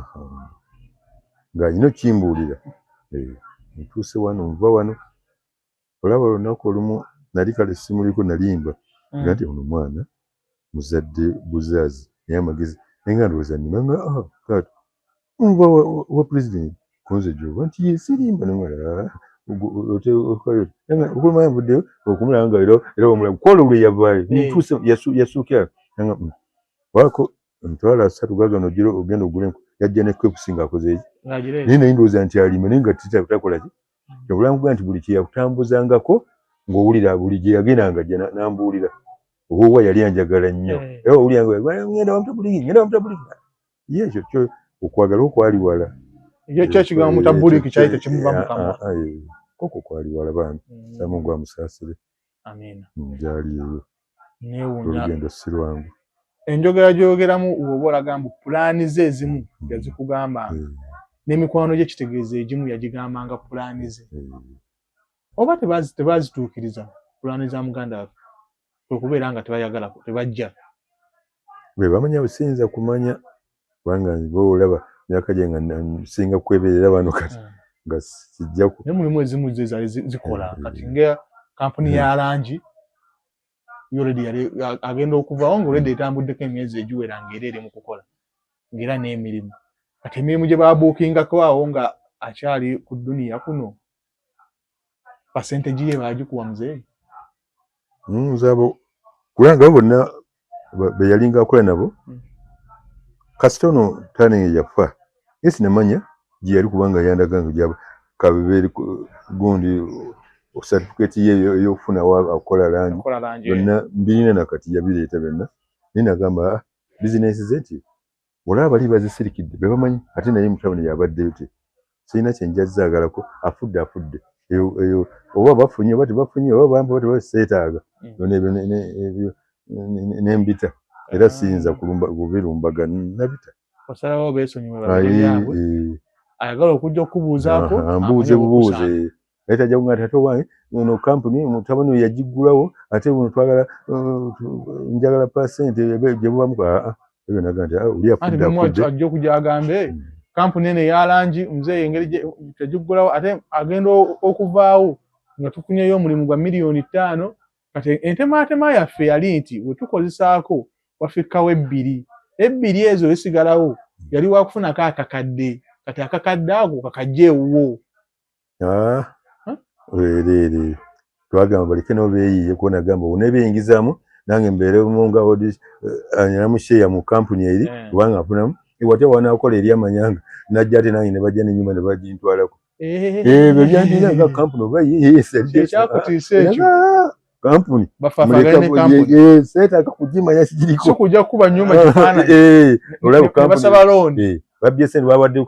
Ng'alina okukimbuulira. Eh, ntuuse wano nva wano olaba olunaku olumu nali kale simuliko nalimba nga nti ono mwana muzadde buzaazi naye amagezi naye nga ndowooza nnima nga ah, taata nva wa president kunze gyoba nti ye sirimba okulumanya nvuddeyo okumulaba nga era omulaba kwolwo lwe yavaayo eh. ntuuse yasuukira nga mm, waako emitwalo asatu gagano ogira ogenda ogula enku yajja ne kepusi ng'akoze eki naye naye ndowooza nti alima naye nga takola ki obulamu bwa nti buli kyeyakutambuzangako ng'owulira buli gye yagendanga ajja n'ambuulira owowa yali anjagala nnyo eh. era owulira nga ngenda wamutabuliki ngenda wamutabuliki ye ekyo kyo okwagala okwali wala ekyo ekigambo mutabuliki kyali tekimuva mu kamwa ah, ah, eh. koko kwali wala bambi mm. sa Mungu amusaasire amiina mm, gyali eyo newuunya olugendo si lwangu enjogera gyoyogeramu oba olaga mbu pulaani ze ezimu mm. yazikugambanga eh. n'emikwano gye kitegeeza egimu yagigambanga pulaani ze eh. oba tebazituukiriza pulaani za muganda waffe kwe kubeera nga tebayagala tebajja bwe bamanya siyinza kumanya kubanga bo olaba myaka gye nga nsinga kweberera bano kati hmm. nga sijja naye mulimu ezimu ze zaali zikola eh. kati nga kampuni ya langi Already yali agenda okuvaawo nga already etambuddeko emyezi egiwera ng'era eri mu kukola, ng'era n'emirimu. Kati emirimu gye babuukingako awo nga akyali ku dduniya kuno, percentage ye baagikuwa muzeeyi? Nze abo kubanga abo bonna be yalinga akola nabo. Kasita ono tani yafa, ye sinamanya gye yali, kubanga yandaga nga gyaba kabebeeri gundi certificate ye ey'okufuna akola langi. Akola langi. Byonna mbirina nakati, yabireeta byonna, naye nagamba, "Ah, bizinesi ze nti olaba bali bazisirikidde be bamanyi, ate naye mutabani yabaddeyo ti sirina kyenja zaagalako, afudde afudde, eyo eyo oba bafunye oba tebafunye, oba bampa oba tebaseetaaga." Byonna ebyo ebyo nembita, era siyinza kulumba kubirumbaga, nabita. Osalawo beesonyiwe, babere byabwe. Ayagala okujja okubuuzaako, Mbuuze amanye bubuuze. okukusanga. Naye tajja kuŋŋamba nti ate owange eno kampuni mutabani we yagiggulawo, ate buno twagala njagala pasente gye bubamu. Aa, ebyo naga nti, "Ah, oli Anti afudde bimu afudde." Ajja okujja agambe kampuni eno eya langi muzeeyi engeri tegiggulawo, ate agenda okuvaawo nga tufunyeyo omulimu gwa 5 miliyoni. Kati entemaatema yaffe yali nti bwe tukozesaako wafikkawo ebbiri, ebbiri ezo zisigalawo, yali wakufunako akakadde. Kati akakadde ako kakajja ewuwo. Ah, Huh? weereere twagamba baleke nabo beeyiye, kuba nagamba oneebeyingizaamu nange mbeeremu nga anyinamu share mu kampuni eri, kubanga nfunamu watya wanaakola eri amanyanga najja, ate nange ne bajja n'ennyumba ne bagintwalako. Ebyo byandira nga kampuni oba Kyekyakutiisa ekyo. Kampuni. Bafaafagane ne kampuni. Seetaaga kugimanya kigiriko. Si kujja kukuba nnyumba kifaananyi Olaba ne kampuni basaba looni. Babbye sente, bawadde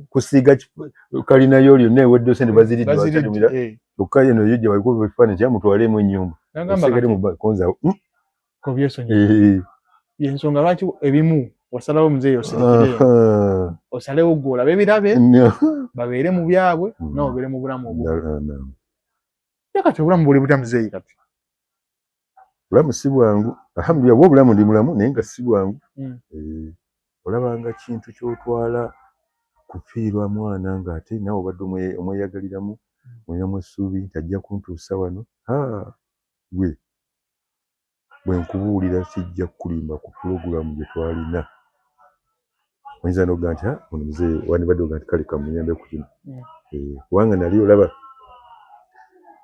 kusiiga kalinayo lyonna ewedde, sente baziridde. Baziridde. Baziridde. Kyokka eno yo gye balikuba ebifaananyi kyamutwaleemu ennyumba. Nagamba osigale kati mu konza. Ko byesonyiwe. Yensonga lwaki ebimu wasalawo muzeeyi osirikire, osalewo gwe olabe ebirabe, babeere mu byabwe, nawe obeere mu bulamu obwo. Ye kati obulamu buli butya muzeeyi kati? Obulamu si bwangu, alhamdulillah, bwe obulamu ndi mulamu, naye nga si bwangu. Olabanga kintu ky'otwala kufiirwa mwana ng'ate naawe obadde omweyagaliramu, olinamu essuubi nti ajja kuntuusa wano. Ha, gwe bwe nkubuulira kijja kukulimba ku pulogulaamu gye twalina, oyinza n'okugaa nti, "Ah, ono muzeeyi wandibadde ogaa nti kale kamuyambe ku kino." Kubanga nali olaba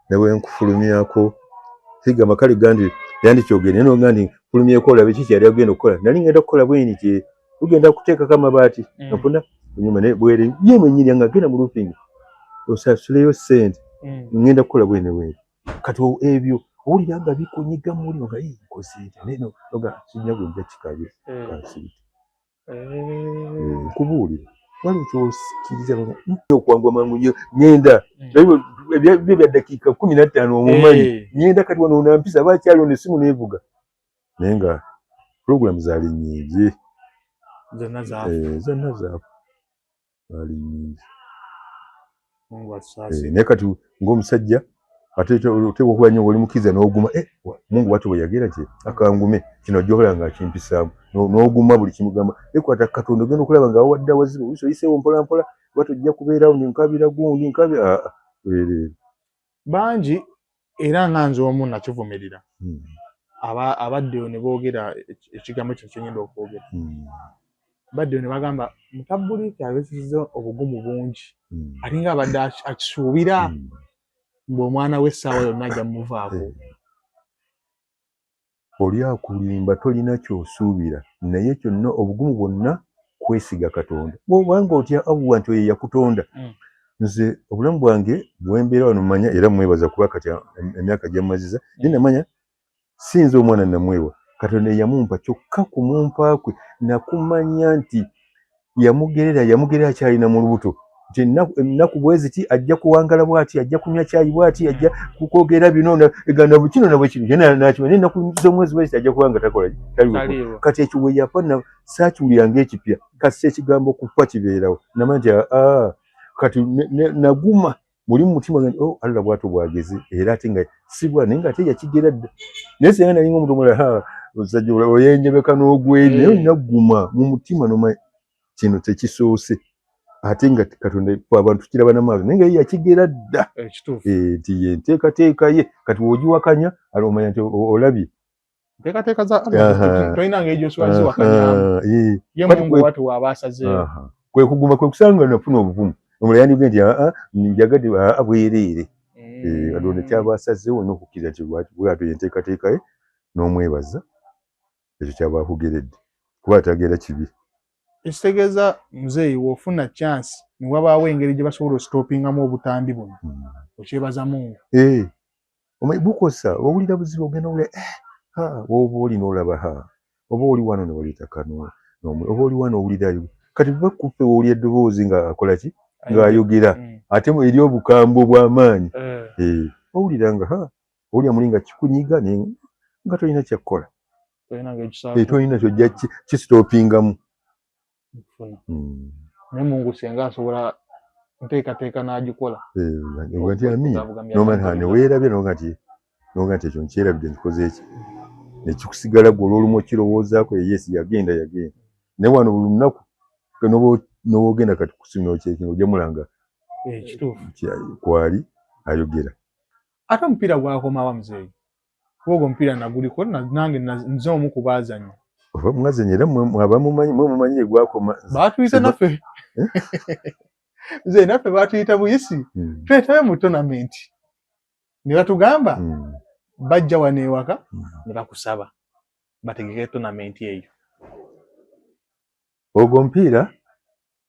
ne bwe nkufulumyako sigamba kale ga nti yandikyogere, naye noga nti nfulumyeko olabe ki kyeyali agenda okukola. Nali ngenda kukola bwe nti tugenda kuteekako amabaati. Nfuna enyuma naye bwere ye mwennyini nga agenda mu roofing osasuleyo ssente. Ngenda kukola bwene bwene. Kati ebyo owulira nga bikunyiga muli nga, "Ii, nkoze ntya?" Naye noga sijja gwe nja kikabye kansirike. Nkubuulira waliwo kyosikiriza okwanguwa mangu nnyo, ngenda. Ebyo bya ddakiika 15 omumanyi. Ngenda kati wano onampisa aba akyali ono essimu neevuga, naye nga pulogulaamu zaali nnyingi. Zonna zaafa. Zonna zaafa, zaali nnyingi. Mungu atusaasire. Naye kati ng'omusajja ate oteekwa okuba nnyo ng'oli mukkiriza n'oguma. Mungu bwatyo bwe yagera kye akangume kino ojja okulaba nga akimpisaamu. N'oguma buli kimugamba ekwata Katonda, ogenda okulaba nga awadde awazibu oluusi oyiseewo mpola mpola, oba tojja kubeerawo nkabira gundi nkabira aa weereere. Bangi era nga nze omu nakivumirira, abaddeyo ne boogera ekigambo kino kyengenda okwogera. Baddeyo ne bagamba mutabbuliiki abesizza obugumu bungi, alinga abadde akisuubira mbu omwana w'essaawa yonna ajja mumuvaako. Oli akulimba, tolina ky'osuubira, naye kyonna obugumu bwonna kwesiga Katonda, bw'obanga otya Allah nti oyo yakutonda. Nze obulamu bwange bwembeera wano manya era mwebaza kuba kati emyaka gyammaziza, naye namanya si nze omwana namwewa, Katonda yamumpa. Kyokka kumumpa kwe nakumanya nti yamugerera, yamugerera akyalina mu lubuto nti ennaku bwe ziti ajja kuwangala bw'ati, ajja kunywa kyayi bw'ati, ajja kwogera bino ganda kino na bwe kino, nakimanya naye ennaku z'omwezi bwe ziti ajja kuba nga takola taliwo. Taliiwo. Kati ekyo bwe yafa saakiwulira ng'ekipya, kasita ekigambo kufa kibeerawo namanya nti aa kati naguma muli mu mutima nti, oh, Allah bw'atyo bw'ageze, era ate nga si bwa naye nga ate yakigera dda. Naye singa nali ng'omuntu omulala, ha, omusajja oyenjebeka n'ogweri, naye olina kuguma mu mutima nomanya kino tekisoose. Ate nga Katonda abantu kiraba namaaso, naye nga ye yakigera dda nti ye nteekateeka ye. Kati wogiwakanya ali omanya nti olabye nteekateeka za Allah, tolina ngeri gy'osobola ziwakanyamu. Ye Mungu watu waba asazeewo. Kwe kuguma kwe kusanga nafuna obuvumu. Omulala yandigambye nti aa njagadde aa bwereere. Katonda kyaba asazeewo n'okukkiriza nti bwatyo ye nteekateeka ye, n'omwebaza ekyo kyaba akugeredde, kuba atagera kibi. Ekitegeeza muzeeyi, w'ofuna chance ne wabaawo engeri gye basobola ositopingamu obutambi buno, okyebaza Mungu. Omanyi bukosa, owulira buzibu, ogenda owulira oba oli n'olaba ha oba oli wano ne waleeta kano, oba oli wano owulirayo. Kati bakuffe owulira eddoboozi nga akola ki, ng'ayogera, ate eri obukambwe obw'amaanyi. Owulira nga ha owulira muli nga kikunyiga, naye nga tolina kyakkola, tolina kyojja kisitopingamu. Naye Mungu senga asobola nteekateeka n'agikola. Nti amiina, nomanya neweerabye noga nti ekyo nkyerabidde nkikoze eki, nekikusigala gwe olw'olumu okirowoozaako. Yes, yagenda yagenda, naye wano buli lunaku n'owogenda kati kusima okyekinga ojja mulanga kwali ayogera. Ate omupiira gwakomawa muzeeyi? Kuba ogwo omupiira naguliko nange, nze omu ku baazannya. Oba mwazannya era mwaba mumanyi, mwe mumanyi gwakoma. Baatuyita naffe nze, naffe baatuyita buyisi twetabe mu tournament, ne batugamba bajja wano ewaka ne bakusaba bategeke tournament eyo. Ogwo omupiira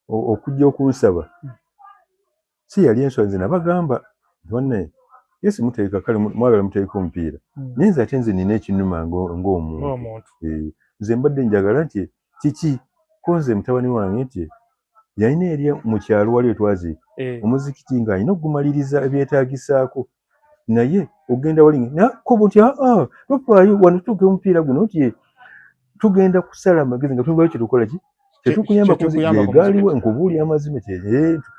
okujja okunsaba si yali ensonga. Nze nabagamba nti yes, muteeka kale mwagala muteeka omupiira, naye nze ate nze nina ekinnuma ng'omuntu. Nze mbadde njagala nti kiki ko nze mutabani wange nti yalina eri mu kyalo wali wetwaziika omuzikiti ng'alina okugumaliriza ebyetaagisaako, naye ogenda wali nakobo nti aa tofaayo wano tutuuke omupiira guno nti tugenda kusala amagezi nga tubayo kyetukola ki tetukuyamba gaaliwo. Nkubuulira amazima,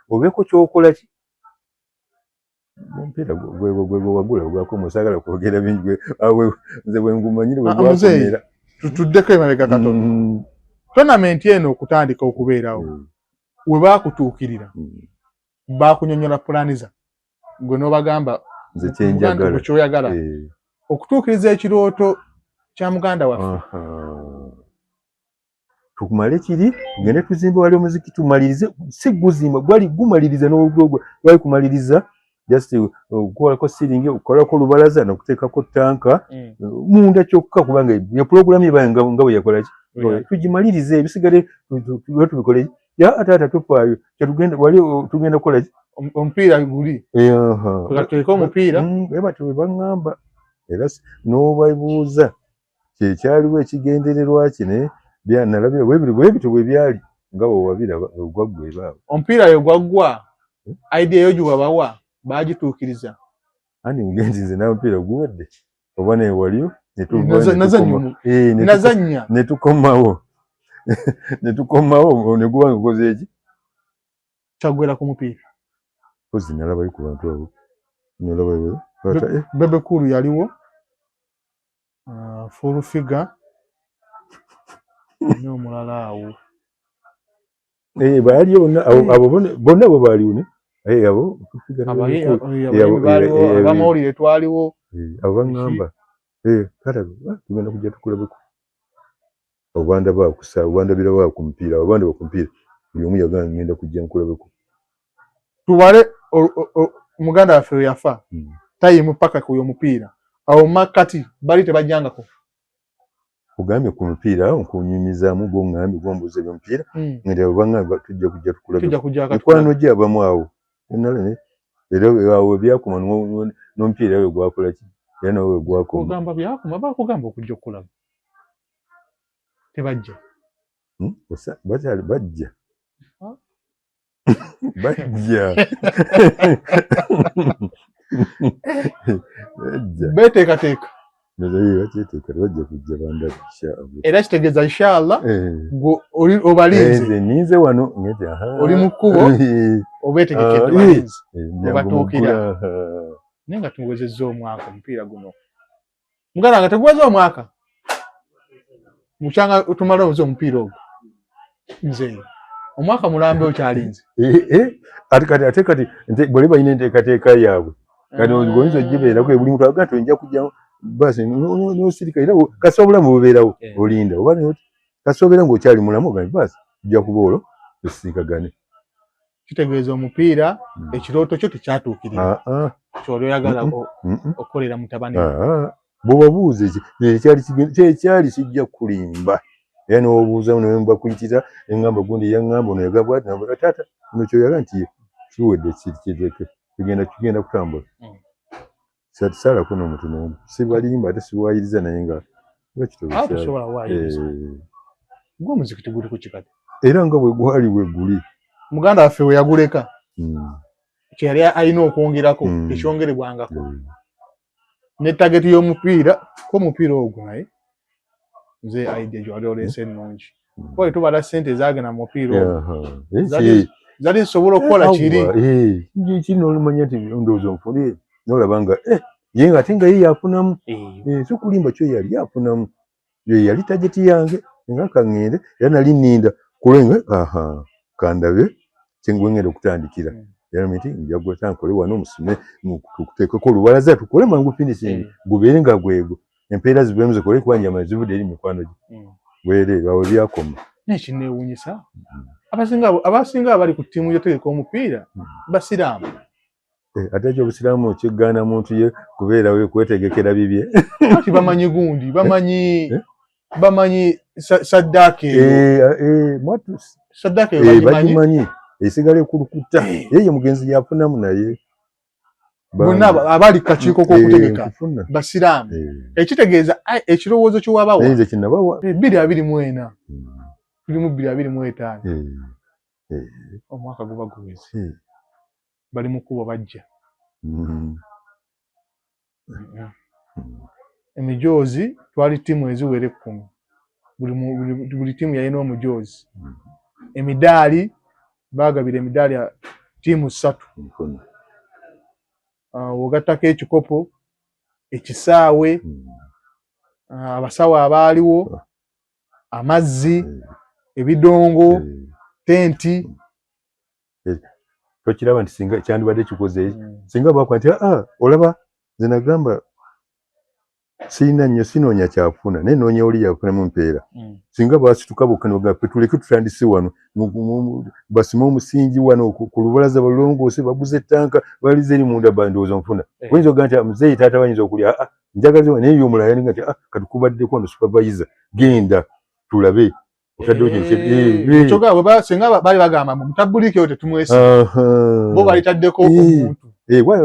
obeeko kyokola ki omupiira gwe wagula gwakoma. Saagala kwogera bingi, nze bwe ngumanyire bwe gwakomera. Tutuddeko emabega katono. Tournament eno okutandika okubeerawo, we baakutuukirira, baakunyonyola pulaani za gwe n'obagamba nze kyenjagala kyoyagala okutuukiriza ekirooto kya muganda waffe. Tukumale kiri tugende tuzimbe wali omuziki, tumalirize, si guzimba, gwali gumaliriza n'ogwo gwali kumaliriza, just okukolako ceiling, okukolako olubalaza n'okuteekako tanka munda kyokka, kubanga ye pulogulaamu eba nga bwe yakola ki, tugimalirize, ebisigale tubikole. Ya taata, tufaayo, kyetugenda wali tugenda kukola ki? Omupiira guli tuteeke omupiira. Batyo bwe baŋŋamba, era n'obabuuza kyekyaliwo ekigendererwa ki, naye nalabira bwebiri bwebityo bwe byali nga bwe wabiraba ogwaggwa ebaabwe. Omupiira we gwaggwa, idea eyo giwabawa baagituukiriza? Andi ngenzi nze n'omupiira guwedde oba naye waliyo. Nazannya. Netukomawo netukomawo neguba nga gukoze eki. Kyaggwera ku mupiira. Kozi nalabayo ku bantu abo, nalabayo. Bebe Cool yaliwo, Full Figure n'omulala awo. Baaliyo bonna abo, bonna bo baaliwo ne abo. Abamawulire twaliwo. Abo baŋŋamba kata tugenda kujja tukulabeko obanda bakusa obandabira wa ku mupiira, obanda ku mupiira, buli omu yagamba ngenda kujja nkulabeko. Tubale muganda waffe we yafa tayimu paka kuyo omupiira awo makkati bali tebajjangako. Ogambye ku mupiira nkunyumizaamu, gwoŋŋambye gwombuuza ebyomupiira, ngenda baŋŋambye tujja kujja tukulabeko, mikwano gye abamu awo era awo ebyakoma n'omupiira we gwakola ki, era nawe we gwakoma. Ogamba byakoma, bakugamba okujja okukulaba tebajja. Bakyali bajja, bajja bajja. Beteekateeka. Bakyeteeka, bajja kujja bandaba inshallah. Era kitegeeza inshallah gwe obalinze. Nze ninze wano ngeti oli mu kkubo, obeetegekedde, balinze webatuukira. Naye nga tuwezezza omwaka omupiira guno, muganda nga teguweze omwaka mukyanga tumala obuze omupiira ogwo nze. Omwaka mulambe okyalinze. Eh, eh, ate kati ate kati bwe balina enteekateeka yaabwe kati oyinza ogibeerako buli muntu agamba nti nja kujja basi nosirika era kasita obulamu bubeerawo eh. olinda oba kasita obeera ng'okyali mulamu ogambe basi ojja kuba olwo tusisinkagane. Kitegeeza omupiira hmm. ekirooto kyo tekyatuukirira ah, ah. Kyoli oyagala okukolera mutabani ah, bwebabuuza ekyali kijja kulimba era nobuuza nembakuyitira engamba gundi yaŋŋamba ono yagamba ati namba taata ono kyoyaga nti kiwedde kireke tugenda tugenda kutambula hmm. Saalako n'omuntu n'omu sibalimba ate siwayiriza naye nga eh. Gwe omuzikiti guli ku kikati era nga bwe gwali bwe guli muganda waffe we yaguleka hmm. Kyeyali alina okwongerako hmm. Tekyongerebwangako ne tageti y'omupiira ko omupiira ogwo naye nze idea gyewali oleese ennungi kuba tubala ssente ezagenda mu mupiira ogwo zali zisobola okukola kiri kiri n'olumanya nti ndowooza nfune nolaba nga eh, ye nga ate nga ye yafunamu eh, si kulimba kyo yali afunamu ye yali tageti yange nga kaŋŋende era nali nninda kulenga aha kandabe kyengwe ngenda okutandikira hmm. Era nti njagula nkole wano musime tuteekeko olubalaza tukole mangu finishing hmm. Gubeere nga gwego empeera zibeemu zikole kuba njama zivudde eri mikwano gye hmm. Bwereere awo byakoma. Naye kinneewuunyisa abasinga abali ku ttiimu y'otegeka omupiira basiraamu. Eh, ate ekyo obusiraamu kigaana muntu ye kubeerawo kwetegekera bibye. Kati bamanyi gundi bamanyi eh? Bamanyi saddaaka eyo eh, saddaaka eyo bagimanyi esigala ekulukuta ye mugenzi yafunamu naye bonna abali kakiiko k'okutegeka basiraamu ekitegeeza ekirowoozo kyewabawa 2024 hmm. Tuli mu 2025 omwaka guba guweze bali mu kkubo bajja hmm. Emijoozi twali ttiimu eziwera 10 buli ttiimu yalina omujoozi hmm. Emidaali baagabira emidaali ttiimu 3 ah, ogattako ekikopo ekisaawe hmm. Ah, abasawo abaaliwo ah. Amazzi ebidongo tenti eh, tokiraba nti singa kyandibadde kikoze hmm. Singa bakwa nti ah, olaba nze nagamba sirina nnyo sinoonya kyafuna naye noonya oli yafunamu mpeera hmm. Singa basituka bokka nebagamba tuleke tutandise wano basime omusingi wano ku lubalaza balongoose baguze ettanka balize eri munda ndowooza nfuna eh. Oyinza okugamba nti ah, muzeeyi taata bayinza okulya ah, njagaza naye omulala yalinga nti katukubaddeko wano supervisor genda tulabe Eh, eh, singa bali bagamba mbu mutabulike oyo tetumwesiga bo balitaddeko omuntu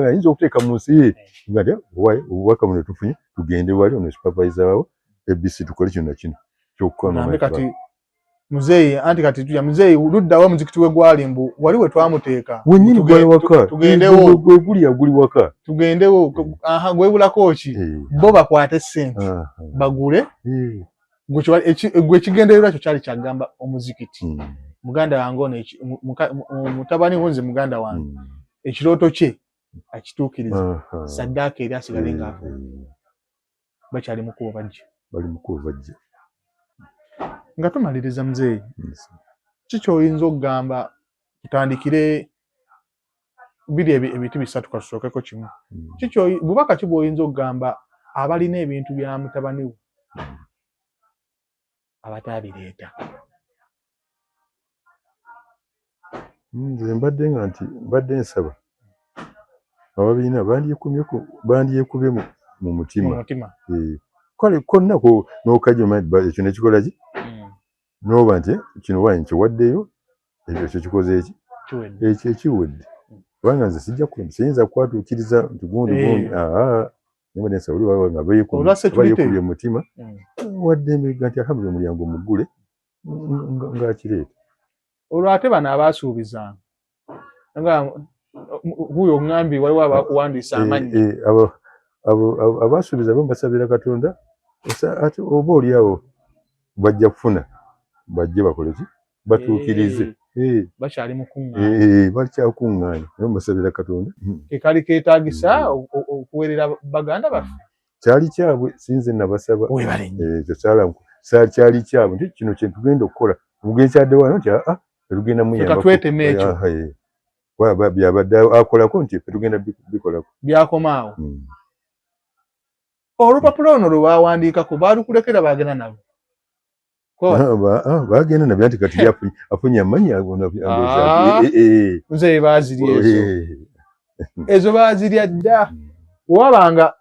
ayinza okuteeka mu nsi nga obubaka buno tufunye tugende wali ono supervisor wawo abc tukole kino nakino kyokka kati muzeeyi anti kati tuya muzeeyi luddawa omuzikiti we gwali mbu wali we twamuteeka wenyini gwali waka tugendewo gweguli yaguli waka tugendewo aha gwebulako ki bo bakwate ssente bagule gwe ekigendererwa kyo kyali kyagamba omuzikiti hmm. Muganda wange ono mutabani wo nze muganda wange hmm. Ekirooto kye akituukiriza saddaaka eri asigale nga afu hmm. Bakyali mukubo bajja bali mukubo bajja nga tumaliriza muzeeyi ki kyoyinza okugamba tutandikire biri ebiti bisatu katusookeko kimu hmm. Kikyo bubaka ki bw'oyinza okugamba abalina ebintu bya mutabani wo hmm. Abataabireeta nze mbadde nga nti mbadde nsaba ababirina bandyekubye mu mutima eh, kale konna n'okajja ekyo nekikola ki noba nti kino wanyi nkiwaddeyo ekyo kikoze eki ekyo ekiwedde kubanga nze sijja siyinza kukwatuukiriza nti gundi eh. Gundi nga beekubye mutima hmm. Waddembe ga nti alhamdulillah omulyango muggule ng'akireeta olwo ate bano abaasuubizanga nga huyo oŋŋambye waliwo abakuwandiisa eh, amannya eh, abaasuubiza bo mbasabira Katonda ate oba oli awo bajja kufuna bajje bakole ki batuukirize eh, bakyali mukuŋŋaanya bakyakuŋŋaanya naye mbasabira Katonda hmm. Kekali keetaagisa hmm. Okuweerera baganda baffe kyali kyabwe sinze nabasaba ekyo kyali kyabwe nti kino kyetugenda okukola omugenzi adde wano nti aa ah, Tugenda muyamba twetema ekyo byabadde akolako nti ffe tugenda bikolako byakomaawo. Olupapula luno lwe bawandiikako baalukulekera bagenda nalwo? Bagenda nabyo nti kati afunye amannya. Nze baazirya ezo, ezo baazirya dda. Wabanga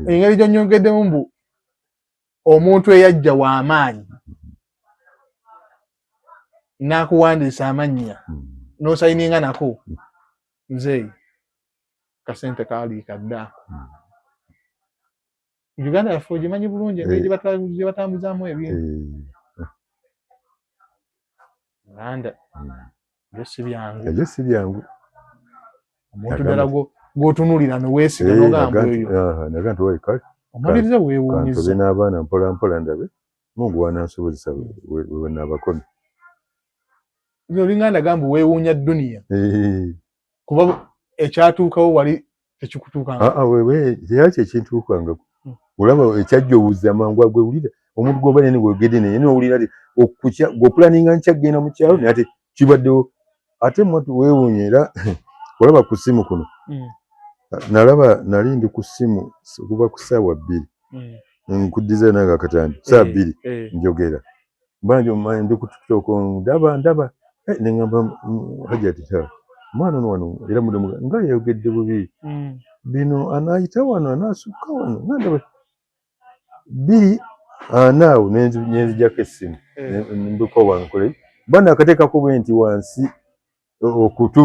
engeri gy'onyongeddemu mbu omuntu eyajja w'amaanyi n'akuwandiisa amannya n'osayininga nako, nze kasente kaaliika dda. Uganda yaffe ogimanyi bulungi engeri gye batambuzaamu ebintu. Uganda ebyo si byangu. Ebyo si byangu. Omuntu ddala gw'otunuulira neweesiga n'ogamba oyo naga nti oye kale omaliriza weewuunyiza. Kantobe n'abaana mpola mpola ndabe Mungu wanansobozesa wenaabakome. Olinga ndagamba weewuunya dduniya kuba ekyatuukawo wali tekikutuukanga. Wewe teyaki ekintuukangako. Olaba ekyajja obuza amangu agwe wulira omuntu gwoba nene gwogedde naye nowulira ti okukya gwopulaninga nkya genda mu kyalo naye ate kibaddewo ate mwatu weewuunya. Era olaba ku ssimu kuno nalaba nali ndi ku ssimu okuva ku ssaawa 2 nkuddiza nange akatambi ssaawa 2 njogera mbanja omumanyi ndi ku TikTok ndaba ndaba neŋŋamba Hajati ta omwana ono wano era mulimu nga yayogedde bubi bino anaayita wano anaasukka wano nga ndaba 2:40 awo nenzijako essimu mbuka wankole mba nakateekako bwe nti wansi okutu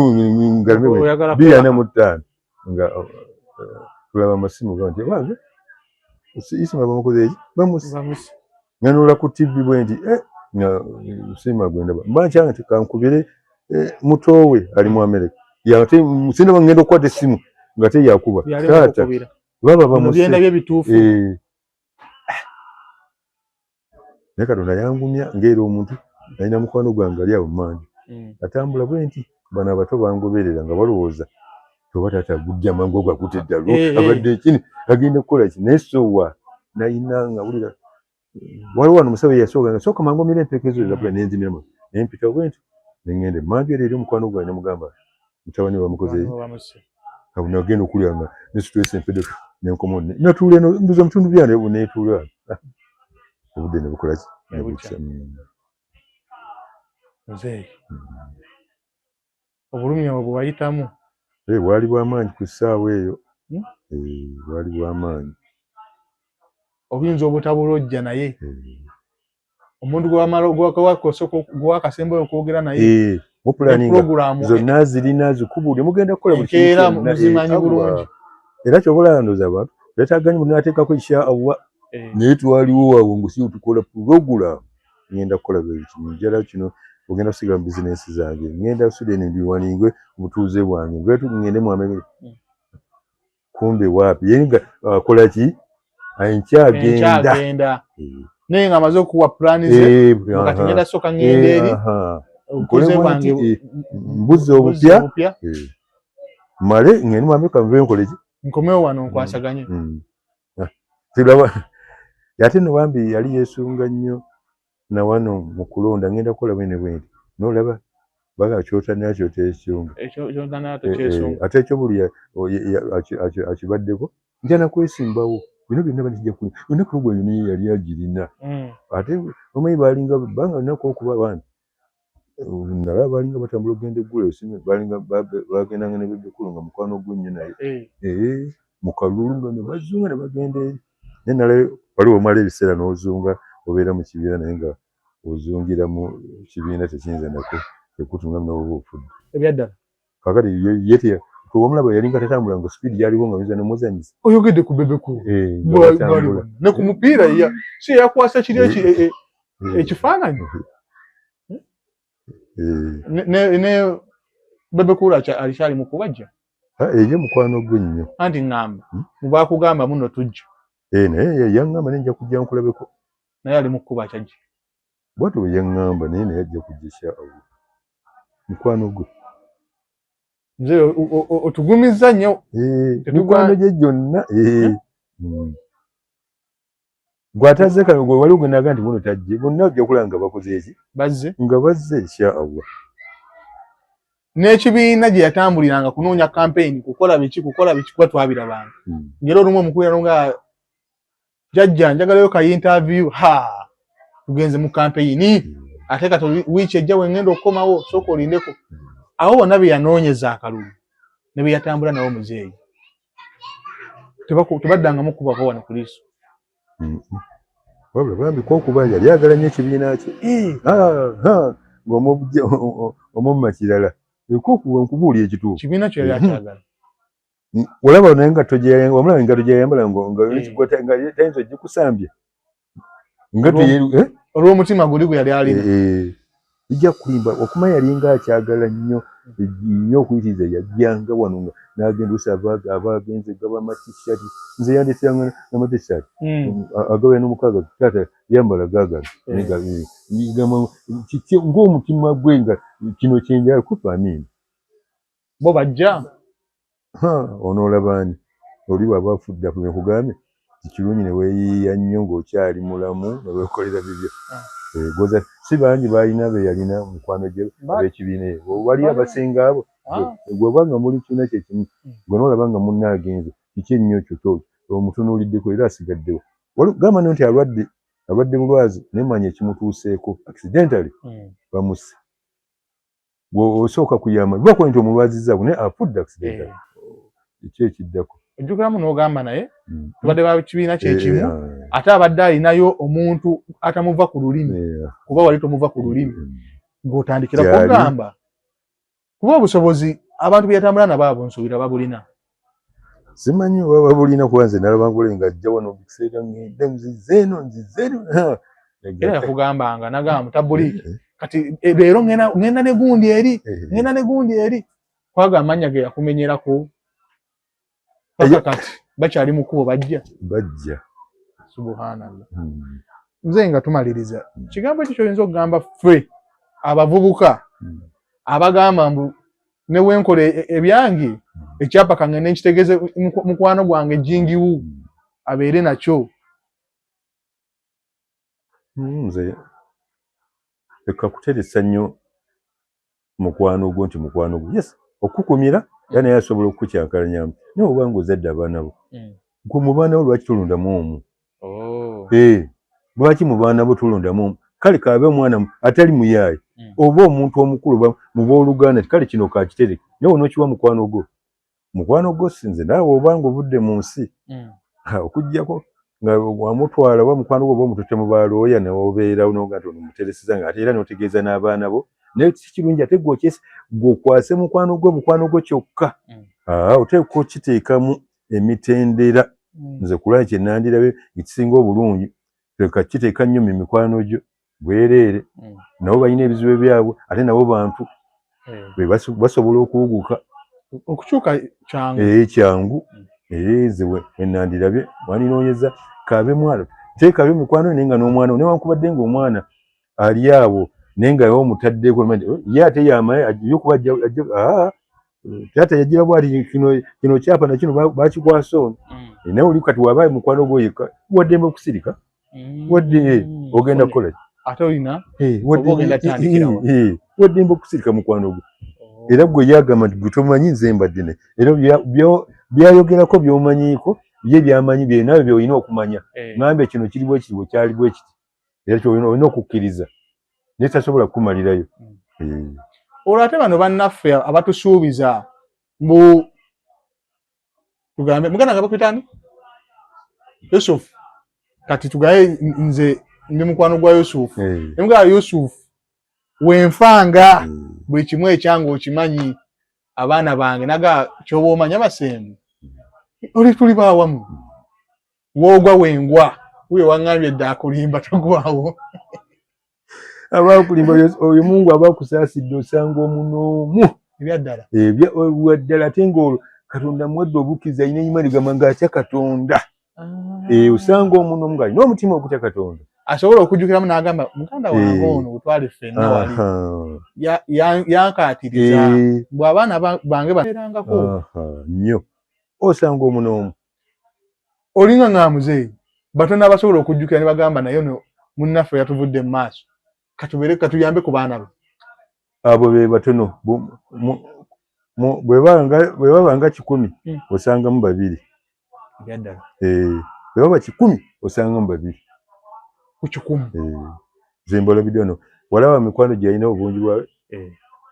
Oyagala 2:45 nga tulaba amasimu ga nti wange Isima bamukoze eki bamusi bamusi nganula ku TV bwe nti nga Sima gwe ndaba mba nkyanga nti kankubire mutoowe ali mu America yate sindaba ngenda okukwata essimu nga te yakuba yali taata mukukubira baba bino bamuse byendabye bituufu. Naye Katonda yangumya ng'era omuntu alina mukwano gwange ali awo mmanju atambula bwe nti bano abato bangoberera nga balowooza oba taata agudde amangu ago agudde eddalu abadde ekini agenda kukola ki naye sowa nayina nga wulira waliwo wano omusawo eyasooka nga sooka mangu omira empeeka ezo ezapula nenzimiramu naye mpita bwe nti nengenda emmanju era eri omukwano gwange nemugamba mutabani we bamukoze Abantu bamuse. Awo nagenda okulya nga ne stress empedde nenkomawo natuula eno mbuza mu bitundu byange netuula obudde ne bukola ki Ne ne bukya. bukya. Muzeeyi obulumi obwo bwayitamu. Bwali bwamaanyi ku ssaawa eyo. Hmm? Bwali bwamaanyi. Obuyinza obutabulojja naye omuntu gwewamala gwewakasembayo okwogera naye mupulaninga puroguramu zonna zirina zikubule mugenda kukola buli kintu Enkeera kyonna, muzimanyi awa. bulungi. Era kyoba olaba ndowooza abantu beetaaga nnyo munateekako insha Allah naye twaliwo awo ngu si tukola puroguramu ngenda kukola bwe kino njala kino ogenda kusigala mu bizinensi zange ngenda Sweden ndiwaningwe obutuuze bwange nvetu ngende mu America kumbe waapi ye nga akola ki enkyagenda enkyagenda naye nga amaze okuwa pulaani ze kati ngenda sooka ngenda eri obutuuze Nkole bwange bwenti, mbuze buzze obupya obupya male ngende mu America nve nkole ki nkomewo wano nkwasaganye. Tulaba ate no bambi yali yeesunga nnyo na wano mu kulonda ngenda kukola bwene bwenti nolaba baga kyotana kyoteesunga Ekyo kyotana tekyesunga. Ate ekyobuli akibaddeko nja nakwesimbawo bino byonna banijja ku olunaku lwo gwange naye yali agirina ate omanyi balinga banga lunaku okuba bambi nalaba balinga batambula okugenda eggulu balinga bagendanga ne Bebe Cool nga mukwano gwe nnyo naye mu kalulu nga ne bazunga ne bagenda eri naye nalaba waliwo omala ebiseera n'ozunga obeera mu kibiina naye nga ozungira mu kibiina tekiyinza nako ekutunga n'oba ofudde. Ebyaddala. Kakati ye tewamulaba yalinga tatambula nga speed gyaliwo nga oyinza nomuzanyisa. Oyogedde ku Bebe Cool Nga batambula. Ne ku mupiira si yakwasa kiri ekifaananyi ne Bebe Cool alikyali mu kubajja. Ye mukwano gwe nnyo. Anti ŋŋamba mubakugamba muno tujja. Naye yaŋŋamba naye nja kujja nkulabeko. Naye ali mu kkuba kyajja. Bw'atyo bwe yaŋŋamba naye naye ajja kujja insha Allah mukwano gwe. Nze otugumizza nnyo. Mikwano gye gyonna. Gwe atazze kano gwe wali ogenaga nti buno tajje bonna ojja kulaba nga bakoze eki bazze nga bazze insha Allah. N'ekibiina gye yatambuliranga kunoonya kampeyini kukola biki kukola biki kuba twabirabanga ngera olumu omukubira nga jajja njagalayo ka interview ha tugenze mu kampeyini ate kati wiiki ejja wengenda okukomawo sooka olindeko abo bonna be yanoonyeza akalulu ne be yatambula nabo muzeeyi tebaddangamu kubako wano ku liiso. Wabula bambi kwokuba yali agala nnyo ekibiina kye eh. ng'omumma kirala ekwokuba nkubuulira ekituufu kibiina kyo yali akyagala olaba naye engatto wamulaba engatto gyeyayambala nga tayinza ogikusambya engatto eh? Olw'omutima guli gwe yali alina eh, ijja kulimba okuma yalinga akyagala nnyo nnyo okuyitiriza yajjanga wano nga n'agenda osa aba agenze gaba amatishaati nze yandeeteranga n'amatishaati agaba n'omukaaga taata yambala gaagano gamba kiki ng'omutima gwe nga kino kyenjala kufa amiina bo bajja onoolaba ani oli bw'aba afudde afumye nkugambye kirungi ne weeyiiya nnyo ng'okyali mulamu ne weekolera bibyo ah. eh, goza si bangi baalina be yalina mukwano gye ab'ekibiina eyo waliyo abasinga abo ah. gwe oba nga muli kibiina kye kimu hmm. gwe n'olaba nga munno agenze kiki ennyo kyo kyo omutunuuliddeko era asigaddewo gamba no nti alwadde alwadde bulwazi naye manya ekimutuuseeko accidentally bamusse osooka kuyamba lwakuba nti omulwaziza naye afudde accidentally eh. Eki ekiddako ojjukiramu n'ogamba naye tubadde ba kibiina kyekimu eh, eh, ate abadde alinayo omuntu atamuva ku lulimi kuba wali tomuva ku lulimi ng'otandikira kugamba kuba obusobozi abantu bye yatambula nabo abo nsuubira babulina simanyi oba babulina kuba nze nalaba ngule nga ajja wano biseera ngende nzize eno nzize eno era yakugambanga nagamba mutabuliiki eh, eh. Kati eh, leero ngenda ne gundi eri ngenda ne gundi eri kwaga amannya ge yakumenyerako paka kati bakyali mu kkubo bajja bajja subhanallah nze nga tumaliriza kigambo ekyo kyoyinza okugamba ffe abavubuka abagamba mbu ne wenkola e, e, ebyange ekyapa kange nenkitegeeze mukwano gwange jingiwu abeere nakyo nze leka kuteresa nnyo mukwano gwo nti mukwano gwo yes okukumira era naye asobola okukukyankalanyamu naye oba nga ozadde abaana bo gwe mu baana bo lwaki tolondamu omu oh. Eh, lwaki mu baana bo tolondamu omu kale kaabe omwana atali muyaayi oba omuntu omukulu mu booluganda kale kino kakitereke naye onookiwa mukwano gwo mukwano gwo sinze naawe obanga ovudde mu nsi okuggyako nga wamutwala oba mukwano gwo oba omututte mu balooya newobeerawo noga nti ono mutereseza nga ate era notegeeza n'abaana bo naye si kirungi ate gwe okyesi gwe okwase mukwano gwo mukwano gwo kyokka mm. oteekwa okiteekamu emitendera mm. nze kulaba kye nandirabe ekisinga obulungi leka kiteeka nnyo mu mikwano gyo bwereere mm. nabo balina ebizibu byabwe ate nabo bantu eh. basobola okuwuguka okukyuka kyangu eh, kyangu mm. eh, nze wenandirabye waninoonyeza kabe mwana teekabe mikwano naye nga n'omwana newankubadde ng'omwana ali awo naye nga omutaddeko oh, ye ate yamaye ayokuba ah, taata yagira bwati kino kino kyapa na kino bakikwasa ono mm. naye oli kati waba mukwano gwo yekka waddembe okusirika mm. wadde eh, ogenda kukola ate olina eh, eh, waddembe okusirika mukwano gwo oh. Era gwe yagamba nti gwe tomanyi nze mbadde naye era byayogerako byomanyiiko ye byamanyi bye nawe byolina okumanya ngambe kino kiri bwe kiri bwe kyali bwe kiti era kyolina okukkiriza naye tasobola kukumalirayo hmm. Olwo ate bano bannaffe abatusuubiza mbu tugambe muganda nga bakwitani Yusuf kati tugaye nze ndi mukwano gwa Yusuf hey. Emugala Yusuf wenfanga buli kimu ekyange okimanyi abaana bange naga kyoba omanya basembu oli tuli bawamu woogwa wengwa wuyo waŋŋambye dda akulimba togwawo abakulimba oyo mungu aba akusaasidde osanga omunoomu ebyaddala ebyaddala ate ngaolwo katonda muwadde obukkiriza alina imani gamba ng'atya katonda ah. Eh, osanga omunoomu ng'alina omutima ogutya katonda asobola okujjukiramu n'agamba muganda wange eh. ono wetwali ffenna wali yankaatiriza eh. bwe abaana bange baerangako nnyo osanga omunoomu olinga nga muzeeyi Batono abasobola okujjukira ne bagamba naye ono munnaffe yatuvudde mu maaso, katubeere katuyambe ku baana be. Abo be batono. Bwe baba nga 100 osangamu 2. Bwe baba 100 osangamu 2 ku 100. Nze mbalabidde wano, walaba mikwano gyalina obungi bwa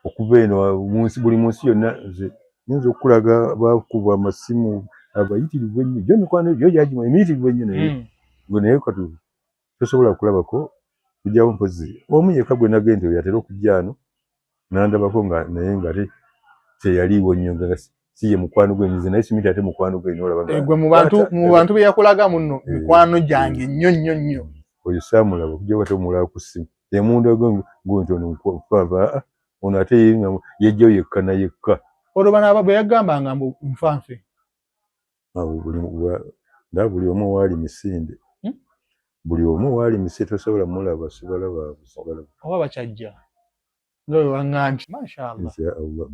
okuva eno buli mu nsi yonna. Nze nyinza okukulaga bakuba amasimu abayitirivu ennyo, gyo mikwano gyo gyagimwa emiyitirivu ennyo, naye gwe naye kati tosobola kulabako kujjawo mpozi omu yekka gwe nagenda oyo atera okujja ano nandabako nga naye nga ate teyaliiwo nnyo, nga si ye mukwano gwe nze, naye simiti ate mukwano gwe nolaba nga gwe mu bantu be yakulaga muno mikwano gyange nnyo nnyo nnyo. Oyo saamulaba okujjako ate omulaba ku ssimu emundaga nti ono nfaava ono ate yejjayo yekka na yekka. Olwo bano bwe yagambanga mbu nfanfe. Ndaba buli omu waali misinde, buli omu waali misinde, tosobola mulaba, sibalaba sibalaba. Oba bakyajja nga bwe baŋŋambye. Mashallah. Inshallah.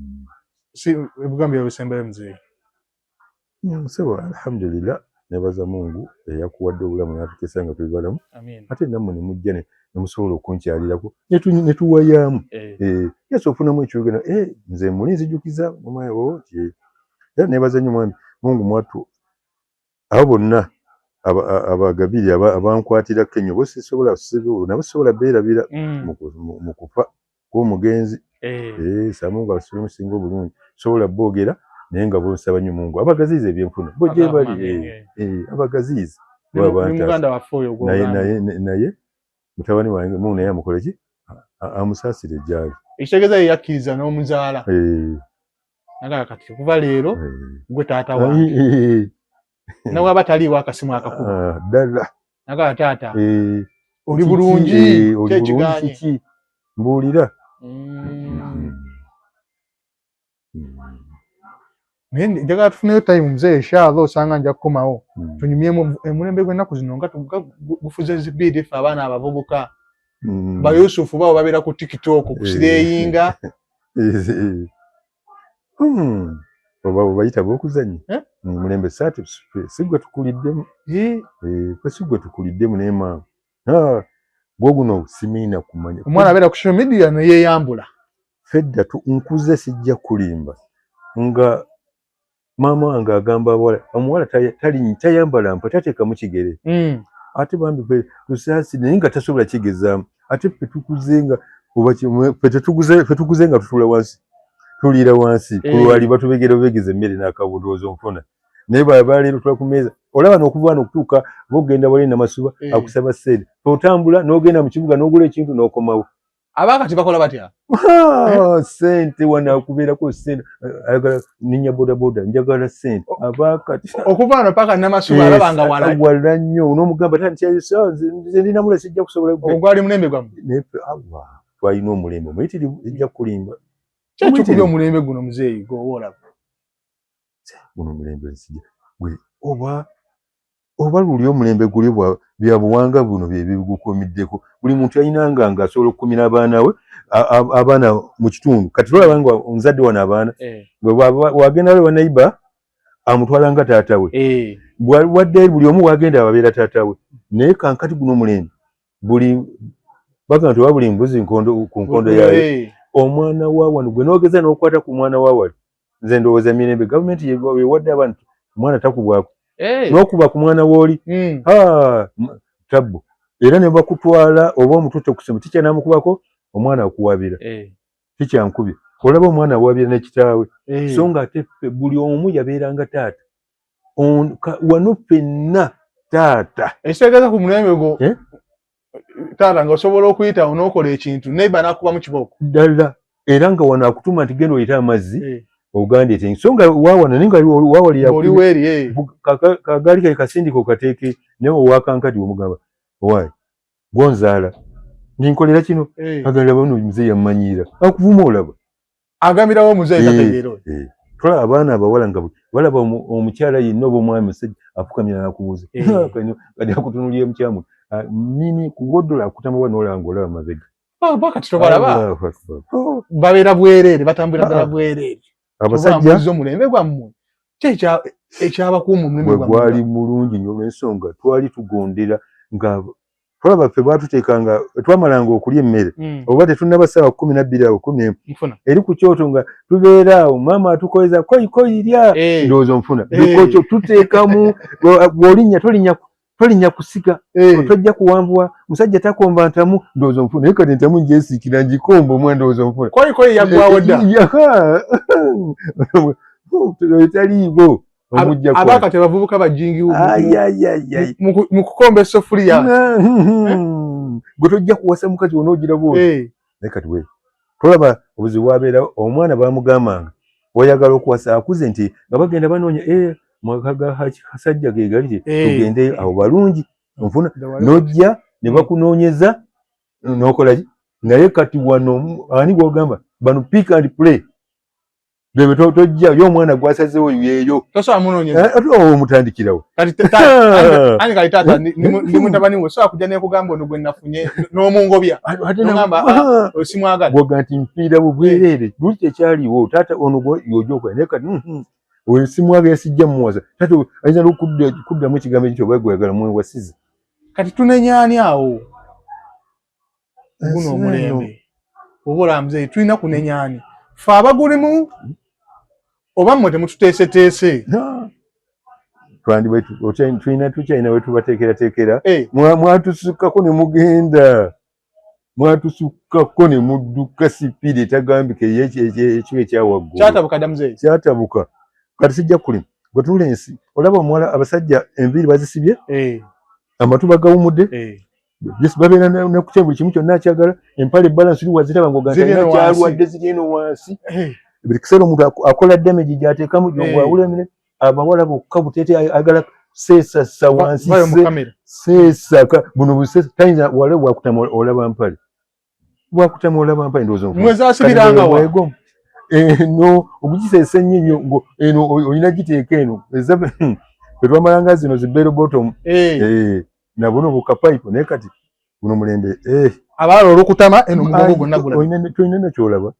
Si ebigambo byabisembayo muzeeyi? Nsebo, alhamdulillah, nebaza Mungu eyakuwadde obulamu n'atukesa nga tuli balamu. Ate nammwe ne mujja ne musobola okunkyalirako ne tuwayaamu. Yesu ofunamu ekyogera, nze muli nzijukiza mumayo nti era nebaza nnyo mwami Mungu mwattu abo bonna abagabiri abankwatirako ennyo, bo sisobola nabo sisobola beerabira mu kufa kw'omugenzi. Samungu abasulemu singa obulungi sobola boogera, naye nga bonsaba nnyo Mungu abagaziiza ebyenfuna bo gye bali, abagaziiza naye mutabani wange Mungu naye amukole ki, amusaasire gy'ali. Ekitegeeza ye yakkiriza n'omuzaala. Naga kati kuva leero gwe taata wange. Nawaba taliiwo akasimu akakuba. Ddala. Naga taata oli bulungi, kyekiganye. Mbuulira. Naye njagala tufuneyo time muzeeyi, inshallah osanga nja kukomawo tunyumyemu emulembe gw'ennaku zino nga gufuze zibiidi ffe abaana abavubuka. Ba Yusufu bawo babeera ku TikTok kusireeyinga. Oba bayita b'okuzannya mulembe saati si gwe tukuliddemu, ffe si gwe tukuliddemu naye maama gwo guno simiina kumanya. Omwana abeera ku social media ne yeeyambula. Fedda nkuze sijja kulimba nga maama wange agamba abawala, omuwala tayambala mpa tateekamu kigere. Ate bambi ffe tusaasi naye nga tasobola kigezaamu. Ate ffe tukuze nga ffe tukuze nga tutuula wansi, tuliira wansi ku lwali batubegera obegeza emmere n'akabudoozi onfuna. Naye bw'aba leero tula ku mmeeza olaba n'okuva n'okutuuka b'ogenda wali Namasuba akusaba ssente, otambula n'ogenda mu kibuga n'ogula ekintu n'okomawo. Abakati bakola batya? Ssente wano akubeerako ssente, ayagala ninnya bodaboda, njagala ssente. Abakati okuva wano paka Namasuba alaba nga wala wala nnyo, n'omugamba nze ndinamula sijja kusobola. Ogwali mulembe gwammwe? Naye ffe Allah twalina omulembe omuyitirivu, sijja kulimba. Ki ekikubye omulembe guno muzeeyi gw'oba olaba? Guno omulembe nsijja gwe oba luli omulembe guli bya buwanga buno bye bigukuumiddeko. Buli muntu yalinanga nga asobola okukuumira abaana we abaana mu kitundu. Kati tolaba nga omuzadde wano abaana wagenda we wanayiba amutwala nga taata we, wadde buli omu wagenda ababeera taata we. Naye kankati guno omulembe buli bagamba nti oba buli mbuzi ku nkondo yaayo, omwana wa wano gwe n'ogeza n'okwata ku mwana wa wali. Nze ndowooza mirembe gavumenti ewadde abantu omwana takubwako n'okuba ku mwana w'oli tabbu, era ne bakutwala oba omututte ku ssimu tikya n'amukubako omwana akuwabira tikyankubye, olaba omwana awabira ne kitaawe. So nga ate ffe buli omu yabeeranga taata wano ffenna taata. Ekitegeeza ku mulembe gwo taata ng'osobola okuyita onookola ekintu naye banakubamu kibooko ddala, era nga wano akutuma nti genda oyite amazzi ogandeete, so nga waawano naye nga waawali kagaali kali kasindika okateeke, naye owakankati omugamba owaayi gwonzaala ninkolera kino, agamba bano muzeeyi yammanyiira akuvuma olaba agambirawo muzeeyi tategeera. Tulaba abaana abawala nga balaba omukyala yenna oba omwami musajja afukamira n'akubuuza kati akutunuulira mukyamu mini kugodola akutama n'olaba ng'olaba mabega. Kati tobalaba babeera bwereere, batambulira ddala bwereere. Abasajja omulembe gwammwe Ki ekyabakuuma omulembe gwammwe? Gwali mulungi nnyo olw'ensonga twali tugondera nga twalaba ffe baatuteekanga twamalanga okulya emmere oba tetunnaba ssaawa 12 awo 11 eri ku kyoto nga tubeera awo maama atukoleza koyi koyi lya ndowooza onfuna bikokyo tuteekamu bw'olinnya tolinnya tolinnya kusiga tojja kuwanvuwa musajja takomba ntamu ndowooza onfuna naye kati entamu ngyesiikira ngikomba omwa ndowooza onfuna koyi koyi yaggwawo dda taliiwo abakati abavubuka bajingi mu kukomba essofuliya gwe tojja kuwasa mukazi wona ogira bwoti naye kati we tolaba obuzibu bwabeera omwana bamugambanga oyagala okuwasa akuze nti nga bagenda banoonya eh, mwaka ga hasajja ge gali tugendeyo awo balungi onfuna nojja ne bakunoonyeza nokola ki naye kati wano ani gwogamba bano pick and play bebe tojja yo omwana gwasazewo yeeyo tosobola munoonyeza eh, omutandikirawo ani kali taata ndi mutabani we sobola kujja nekugamba ono gwe nafunye n'omungobya nogamba ah, osimwagala gwoga nti nfiira bubwereere luli tekyaliwo taata ono yoja okola naye kati oyo simwaga yasijja muwasa taata ayinza nokuddamu ekigambo ekyo oba gweyagala mwewasize kati tunenyani awo guno omulembe oba olaba muzeeyi tulina kunenya ani fe abagulimu oba mmwe temututeeseteese tulina tukyalina wetubateekerateekera eh. mwatusukkako ne mugenda mwatusukkako ne mudduka sipiidi etagambika ekiba ekyawaggulu kyatabuka dda muzeeyi kyatabuka kati sijja kulima gwetunula ensi olaba omuwala abasajja enviiri bazisibye eh. amatu bagawumudde eh. Yes, babeera nekutya buli kimu kyonna akyagala empale balance uli waziraba ngogakyalwadde ziri eno wansi eh. Buli kiseera omuntu akola damage gyateekamu gyongwawula emire abawala bokka buteete agala seesasa wansi seesa buno buseesa tayinza wala bwakutama olaba mpale bwakutama olaba mpale ndowooza mwezasibirangawa eno okugiseesa ennyo ennyo ngo eno olina giteeka eno etwamalanga zino zi bell bottom eh. Eh, nabuno bukapayipu naye kati guno mulembe eh. Abalala olukutama eno omugongo gwonna gulaba tolina nakyolaba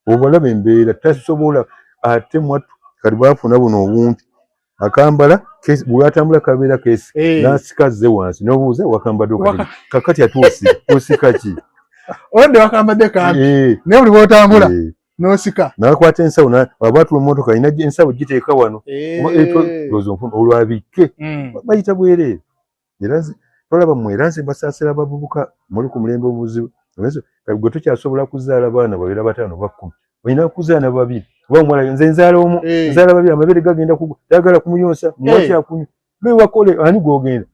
obalaba embeera tasobola ate mwattu kati bafuna buno obumpi akambala bwatambula kabeera kesi eh. nasika azze wansi nobuuza wakambadde kakati ate osika ki olwedde wakambadde kampi eh. naye buli bwotambula eh. nosika nakwata ensawo aba atula mumotoka alina ensawo giteeka wano olwabikke hmm. bayita bwereere era tolaba mwe era nze mbasaasira abavubuka muli ku mulembe omuzibu gwe tokyasobola kuzaala baana babeera bataano ba kkumi olina kuzaala babiri oba omuwala nze nzaala omu eh. nzaala babiri amabeere gagenda kugwa tayagala kumuyonsa muwaki eh. akunywa bewakole ani gwogenda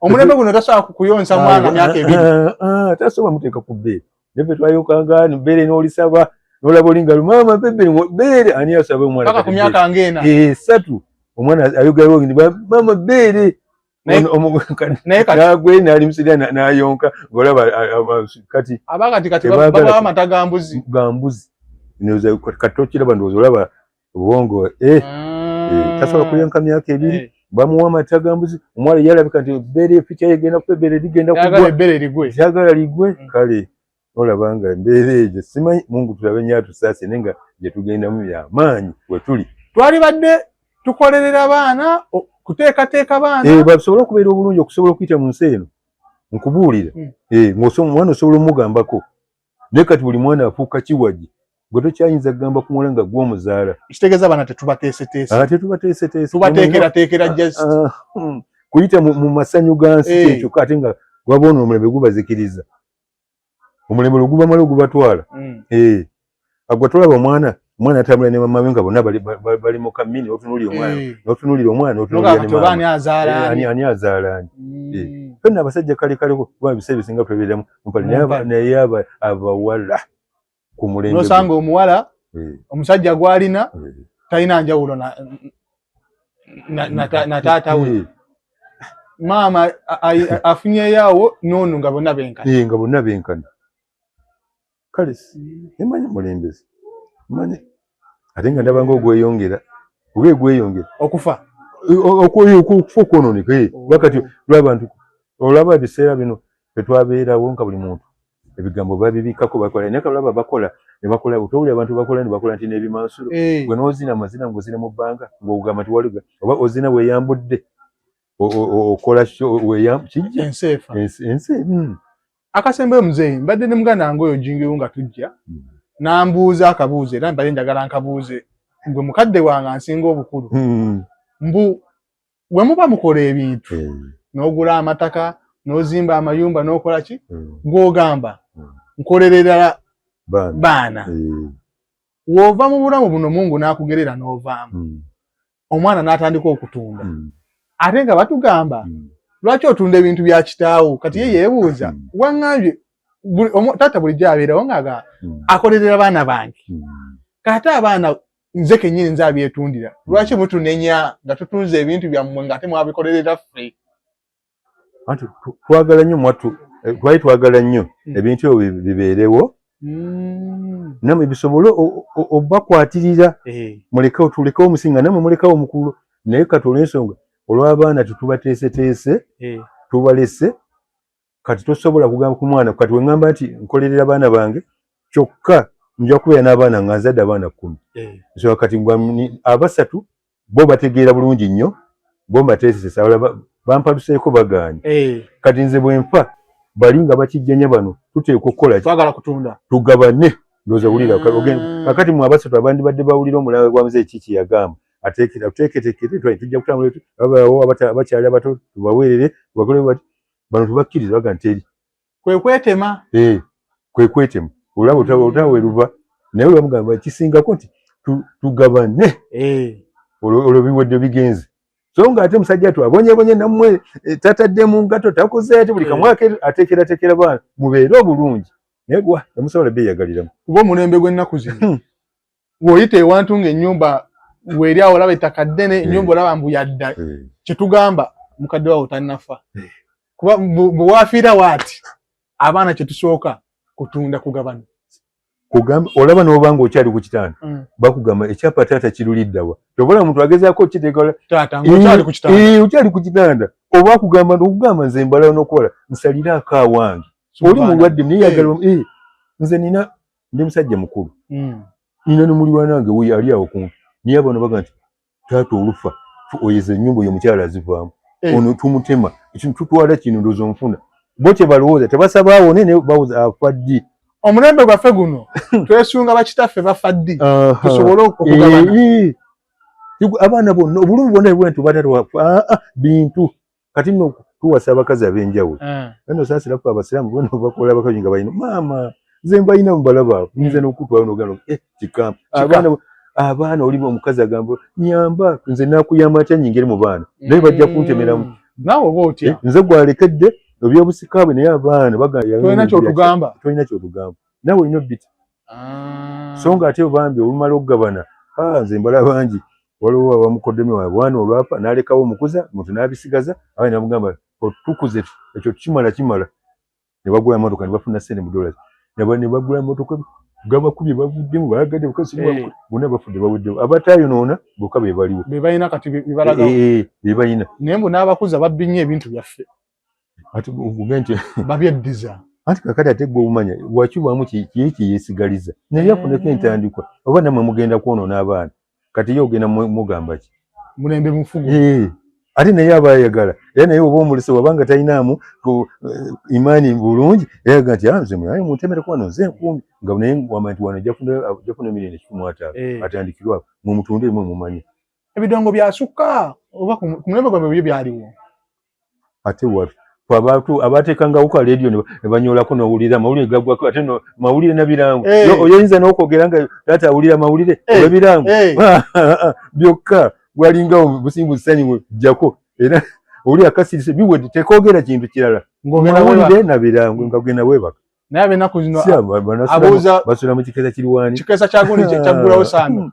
omulembe guno tasobola kukuyonsa mwana myaka ebiri ah, ah, tasobola muteeka ku bbeere naye ffe twayokanga bbeere n'olisaba nolaba olinga maama bebe beere ani asaba omwana paka ku myaka ng'ena esatu omwana ayogerawo nti maama beere nagwe nalimusirira nayonka ngolaba kati abakati kati babawa amata ga mbuzi ga mbuzi kati tokiraba ndowooza olaba obwongo eh, eh, tasobola kuyonka myaka ebiri eh. Bamuwa amata ga mbuzi omuwala yalabika nti ebbeere efikya egenda kufa ebbeere ligenda kugwa lyagala ligwe mm. Kale olaba nga embeera egyo simanyi mungu tulabe nyo atusaase naye nga gye tugendamu byamaanyi wetuli twalibadde tukolerera baana kuteekateeka baana eh, basobole okubeera obulungi okusobola okuyita mu nsi eno nkubuulira hmm. eh, ng'omwana osobola omugambako naye kati buli mwana afuuka kiwagi gwe tokyayinza kugamba ku muwala nga gwe omuzaala kitegeeza abaana tetubateeseteese ah, tetubateeseteese tubateekerateekera ah, just ah, hmm. Kuyita mu masanyu ga nsi eh. Kyekyo ate nga gwaboona omulembe gubazikiriza omulembe lwe gubamala ogubatwala mm. Eh. Agwa tolaba omwana omwana atambula ne mama we nga bonna bali mu kamini n'otunuulira omwana eh. N'otunuulira omwana n'otunuulira ne maama ani azaala ani ani azaala ani mm. Eh. Fenna abasajja kale kaleko kuba ebiseera ebisinga twebeeramu mpale naye abawala ku mulembe n'osanga omuwala omusajja gw'alina talina njawulo na taata we maama afunyeyo awo noono nga bonna benkana nga bonna benkana kale emanyi mulembezi manyi ate nga ndaba nga ogweyongera oba egweyongera okufa okufa okwononeka kuba kati lwabantu olaba ebiseera bino tetwabeerawo nga buli muntu ebigambo babibikako bakola naye kalaba bakola Ne bakola otowulira abantu bakola ne bakola nti n'ebimansulo gwe n'ozina amazina ng'ozina mu bbanga ng'ogamba nti waliga oba ozina weeyambudde okola kijja enseefa ensi. Akasembayo muzeeyi, mbadde ne muganda wange oyo Jingiwo nga tujja nambuuza akabuuzo, era mbadde njagala nkabuuze gwe mukadde wange ansinga obukulu. Mbu bwe muba mukola ebintu, n'ogula amataka, n'ozimba amayumba, n'okola ki, gw'ogamba nkolerera baana, w'ova mu bulamu buno Mungu n'akugerera n'ovaamu, omwana n'atandika okutunda, ate nga batugamba lwaki otunda ebintu bya kitaawo? Kati ye yeebuuza, waŋŋambye taata bulijjo abeerawo ng'agamba akolerera baana bange, kate abaana nze kennyini nze abyetundira, lwaki mutunenya nga tutunze ebintu byammwe ng'ate mwabikolerera ffe? Anti twagala nnyo mwattu, twali twagala nnyo ebintu ebyo bibeerewo nammwe bisobole obakwatirira, muleke tulekewo omusinga, nammwe mulekawo omukulu. Naye kati olw'ensonga olw'abaana tetubateeseteese, tubalese. Kati tosobola kugamba ku mwana kati weŋŋamba nti nkolerera baana bange, kyokka nja kubeera n'abaana nga nzadde abaana 10. So kati abasatu bo bategeera bulungi nnyo, bo mbateesese, abalala bampaluseeko bagaanye. Kati nze bwe nfa bali nga bakijjanya bano, tuteekwa okukola ki? Twagala kutunda. Tugabane. Ndowooza wulira kakati mu abasatu abandibadde bawulira omulanga gwa muzeeyi kiki yagamba, ateeketeekere tujja kutambula, babawo abakyali abato tubaweerere tubakole bati, bano tubakkiriza baga nti eri kwe kwetema. Kwe kwetema, olaba olutalo we luva. Naye olwamugamba kisingako nti tugabane, olwo biwedde bigenze. So nga ate musajja tu abonyebonye nammwe, tatadde mu ngato, takoze ate buli kamu ateekerateekera baana mubeere obulungi, naye gwa temusobola beeyagaliramu. Kuba omulembe gw'ennaku zino bw'oyita ewantu ng'ennyumba weeri awo olaba ettaka ddene, ennyumba olaba mbu yadda, kyetugamba mukadde wawo tannafa, kuba bwe wafiira waati abaana kyetusooka kutunda kugabana. Kugamba olaba n'oba ng'okyali ku kitanda, bakugamba ekyapa taata kiruliddawa, tobola omuntu agezaako okiteeka taata ng'okyali ku kitanda. Okyali ku kitanda, oba akugamba okugamba nze mbala n'okukola nsalire akaawange, oli mulwadde naye yagala. Nze nina ndi musajja mukulu, nina nomulirwana wange wuyo ali awo kumpi, naye abano baga nti taata olufa oyeza ennyumba oyo omukyala azivaamu, ono tumutema tutwala kino. Ndowooza onfuna, bo kyebalowooza tebasaba awone, naye bawoza afa ddi. Omulembe gwaffe guno twesunga bakitaffe bafa ddi tusobole okugabana. Abaana bonna obulumi bwonna bwe nti batata bintu. Kati nno tuwasa abakazi ab'enjawulo eno, saasira ffe abasiraamu bona bakola abakazi nga balina maama, nze mbalina mubalaba, nyinza n'okutwala nogamba kikamba abaana abaana oli omukazi agamba nyamba nze nakuyamba atya nyingire mu baana, naye bajja kuntemeramu. Naawe oba otya? Nze gwalekedde ebyobusika bwe, naye abaana tolina kyotugamba. Tolina kyotugamba, naawe olina obbita. So nga ate bambi olumala okugabana, nze mbala bangi, waliwo abamukoddemi waabwe bwana olwapa n'alekawo omukuza muntu n'abisigaza, abaana namugamba tukuze ekyo kimala kimala, ne bagula motoka ne bafuna sente mu dollars, ne bagula motoka gabakubye bavuddemu bagadde bonna bafudde baweddewo, abatayonoona bokka be baliwo. Be balina kati bibalagawo. Be balina. Naye mbu n'abakuza babbi nnyo ebintu byaffe. Ati oguge nti babyeddiza. Anti kakati ate gwe omumanya wakibamu kiri kyeyesigaliza, naye afuneko entandikwa, oba nammwe mugenda kwonoona abaana. Kati ye ogenda mugamba ki? Mulembe mufugu. Ate naye aba ayagala, era naye oba omulese wabanga talinaamu imaani bulungi, era aga nti nze naye muntemereko wano nze nkuumi, nga naye wamba nti wano ajja kufuna 150,000,000 atandikirwako mumutunde mwe mumanye. Ebidongo byasukka oba ku mulembe gwabwe byo byaliwo. Ate watu abantu abateekangawo ka leediyo ne banyoolako n'owulira amawulire gagwako, ate mawulire na birango, oyinza n'okwogera nga taata awulira amawulire olw'ebirango byokka, gwalingawo busingu ssanyu jjako, era owulira kasirise biwedde, tekoogera kintu kirala, mawulire na birango nga genda weebaka. Naye ab'ennaku zino abuuza basula mu kikeesa kiriwaani. Kikeesa kya gundi kyaggulawo sando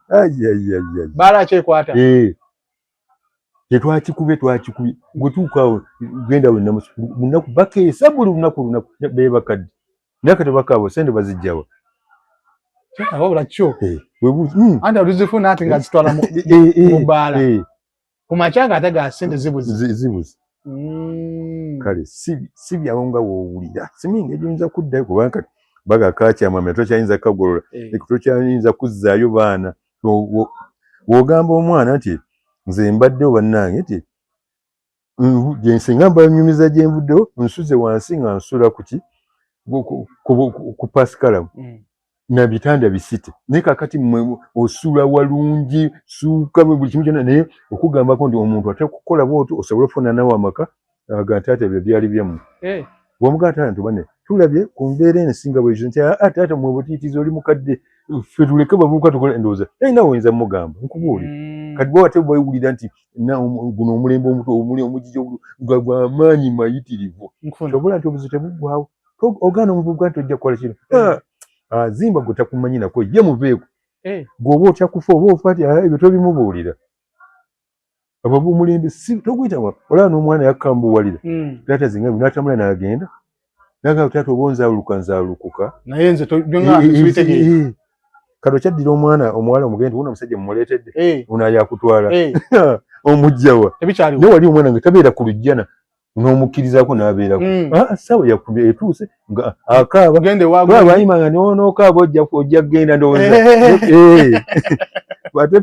baala akyekwata. Tetwakikubye, twakikubye gwe tuukaawo genda wenna munaku bakeesa buli lunaku lunaku beebakadde, naye kati bakaabo sente bazijjawa? Wabula kyo anti oluzifuna ati nga zitwala mu bbaala ku makya nga ate ga sente zibuze. Zibuze. Kale si byawo nga woowulira siminga egyoyinza kuddayo, kubanga kati Baga kakyamamira, tokyayinza kukagolola, tokyayinza kuzzaayo baana. W'ogamba omwana nti nze mbaddewo bannange, nti singa mbanyumiza gye nvuddewo, nsuze wansi nga nsula kuki ku pasikalamu na bitanda bisite, naye kakati mmwe osula walungi, suuka buli kimu kyonna, naye okugambako nti omuntu ate kukola bwotyo osobole okufuna nawe amaka aga taata, ebyo byali byammwe. Bw'omugamba taata nti bane tulabye ku mbeera eno singa bwekyo nti aa taata mwe butiitizi, oli mukadde, ffe tuleke bavubuka tukole, ndowooza naye nawe oyinza mugamba nkubuulire. Kati bwe ate bwewulira nti guno omulembe omuto omugigi nga gw'amaanyi mayitirivu, kyobula nti obuzibu tebuggwawo. Ogaana omuvubuka nti ojja kukola kino, azimba gwe takumanyi nako ye muveeko, gweoba otya kufa oba ofa ti ebyo tobimubuulira. Abo abomulembe si toguyita, olaba n'omwana yakkambuwalira taata zinga n'atambula n'agenda naga taata oba onzaaluluka nzaalulukuka. Naye nze byonna. Kati okyaddira omwana omuwala omugende wuno omusajja mumuleetedde ono ayakutwala omugjawa, naye wali omwana nga tabeera ku lujjana n'omukkirizaako n'abeerako, ssaawa yakubye etuuse nga akaaba bayima nga nonookaaba ojja kugenda, ndowooza ate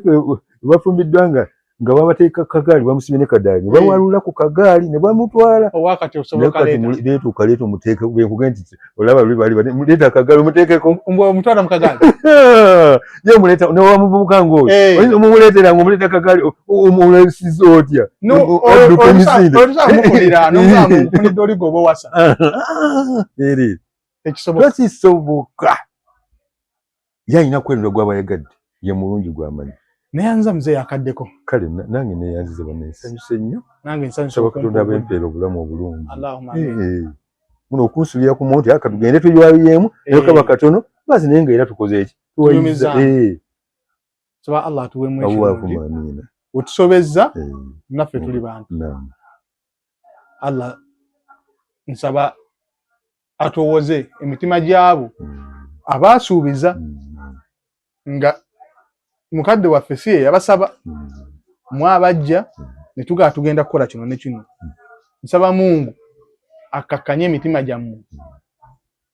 bafumbiddwa nga babateeka kagaali, bamusibye ne kadaali ne bawalula ku kagaali ne bamutwala. Leeta okaleeta omuteeke, bwenkuge nti olaba luli bali leeta akagaali omuteekeko. Omutwala mu kagaali. Ye muleeta newamuvubuka ng'oyo oyinza omumuleetera nga omuleeta akagaali, omulesiza otya? Adduka emisinde. Oligo oba owasa. Eri tokisoboka, ye alina kwerunda gwaba yagadde, ye mulungi gwamanyi. Neyanza muzeeyi akaddeko. Kale nange neyanziza bane, nsanyuse nnyo. Nange nsanyuse. Saba Katonda abempeera obulamu obulungi. Muno okunsulira ku muntu aka tugende tuywayeemu naye kaba katono bazi, naye nga era tukoze eki. Tunyumiza. Saba Allah atuweemu ekirungi. Allahumma amiina. Wetusobezza naffe tuli bantu. Allah nsaba atowoze emitima gyabo abaasuubiza nga mukadde waffe si ye yabasaba, mwabajja ne tugaa tugenda kukola kino ne kino. Nsaba Mungu akkakkanye emitima gyammwe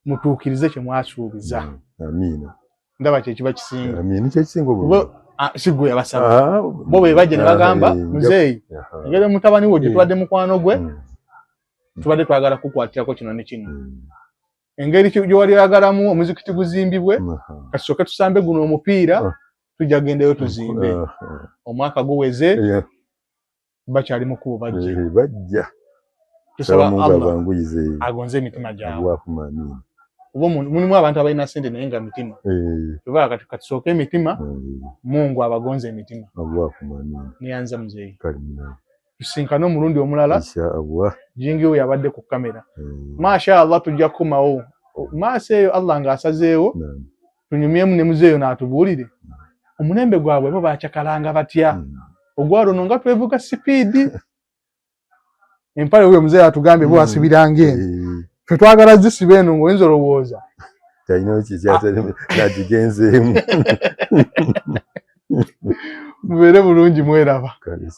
mutuukirize kye mwasuubiza. Amiina. Ndaba kyekiba kisinga. Amiina, kyekisinga obulungi. Si gwe yabasaba, bo be bajja ne bagamba muzeeyi, engeri mutabani wo gye tubadde mukwano gwe, tubadde twagala kukwatirako kino ne kino, engeri gye wali oyagalamu omuzikiti guzimbibwe, kasooke tusambe guno omupiira, tujja gendayo tuzimbe omwaka guweze. Bakyali mukubo, bajja. Bajja. Tusaba Allah abanguyize. Agonze emitima gyabwe. Allahumma amiina. Oba mulimu abantu abalina sente naye nga mitima tuba kati katusooke emitima, Mungu abagonze emitima. Allahumma amiina. Neyanza muzeeyi. Kale munaye. Tusinkane omulundi omulala. Insha Allah. Jingi we yabadde ku kamera. Masha Allah, tujja kukomawo maaso eyo Allah ng'asazeewo tunyumyemu ne muzeeyo n'atubuulire omulembe gwabwe bo bakyakalanga batya, ogwa luno nga twevuga sipiidi, empale oyo muzeeyo atugambye bo basibiranga eno, ffe twagala zisiba eno ng'oyinza olowooza talina kikyagigenzeemu. Mubeere bulungi, mweraba.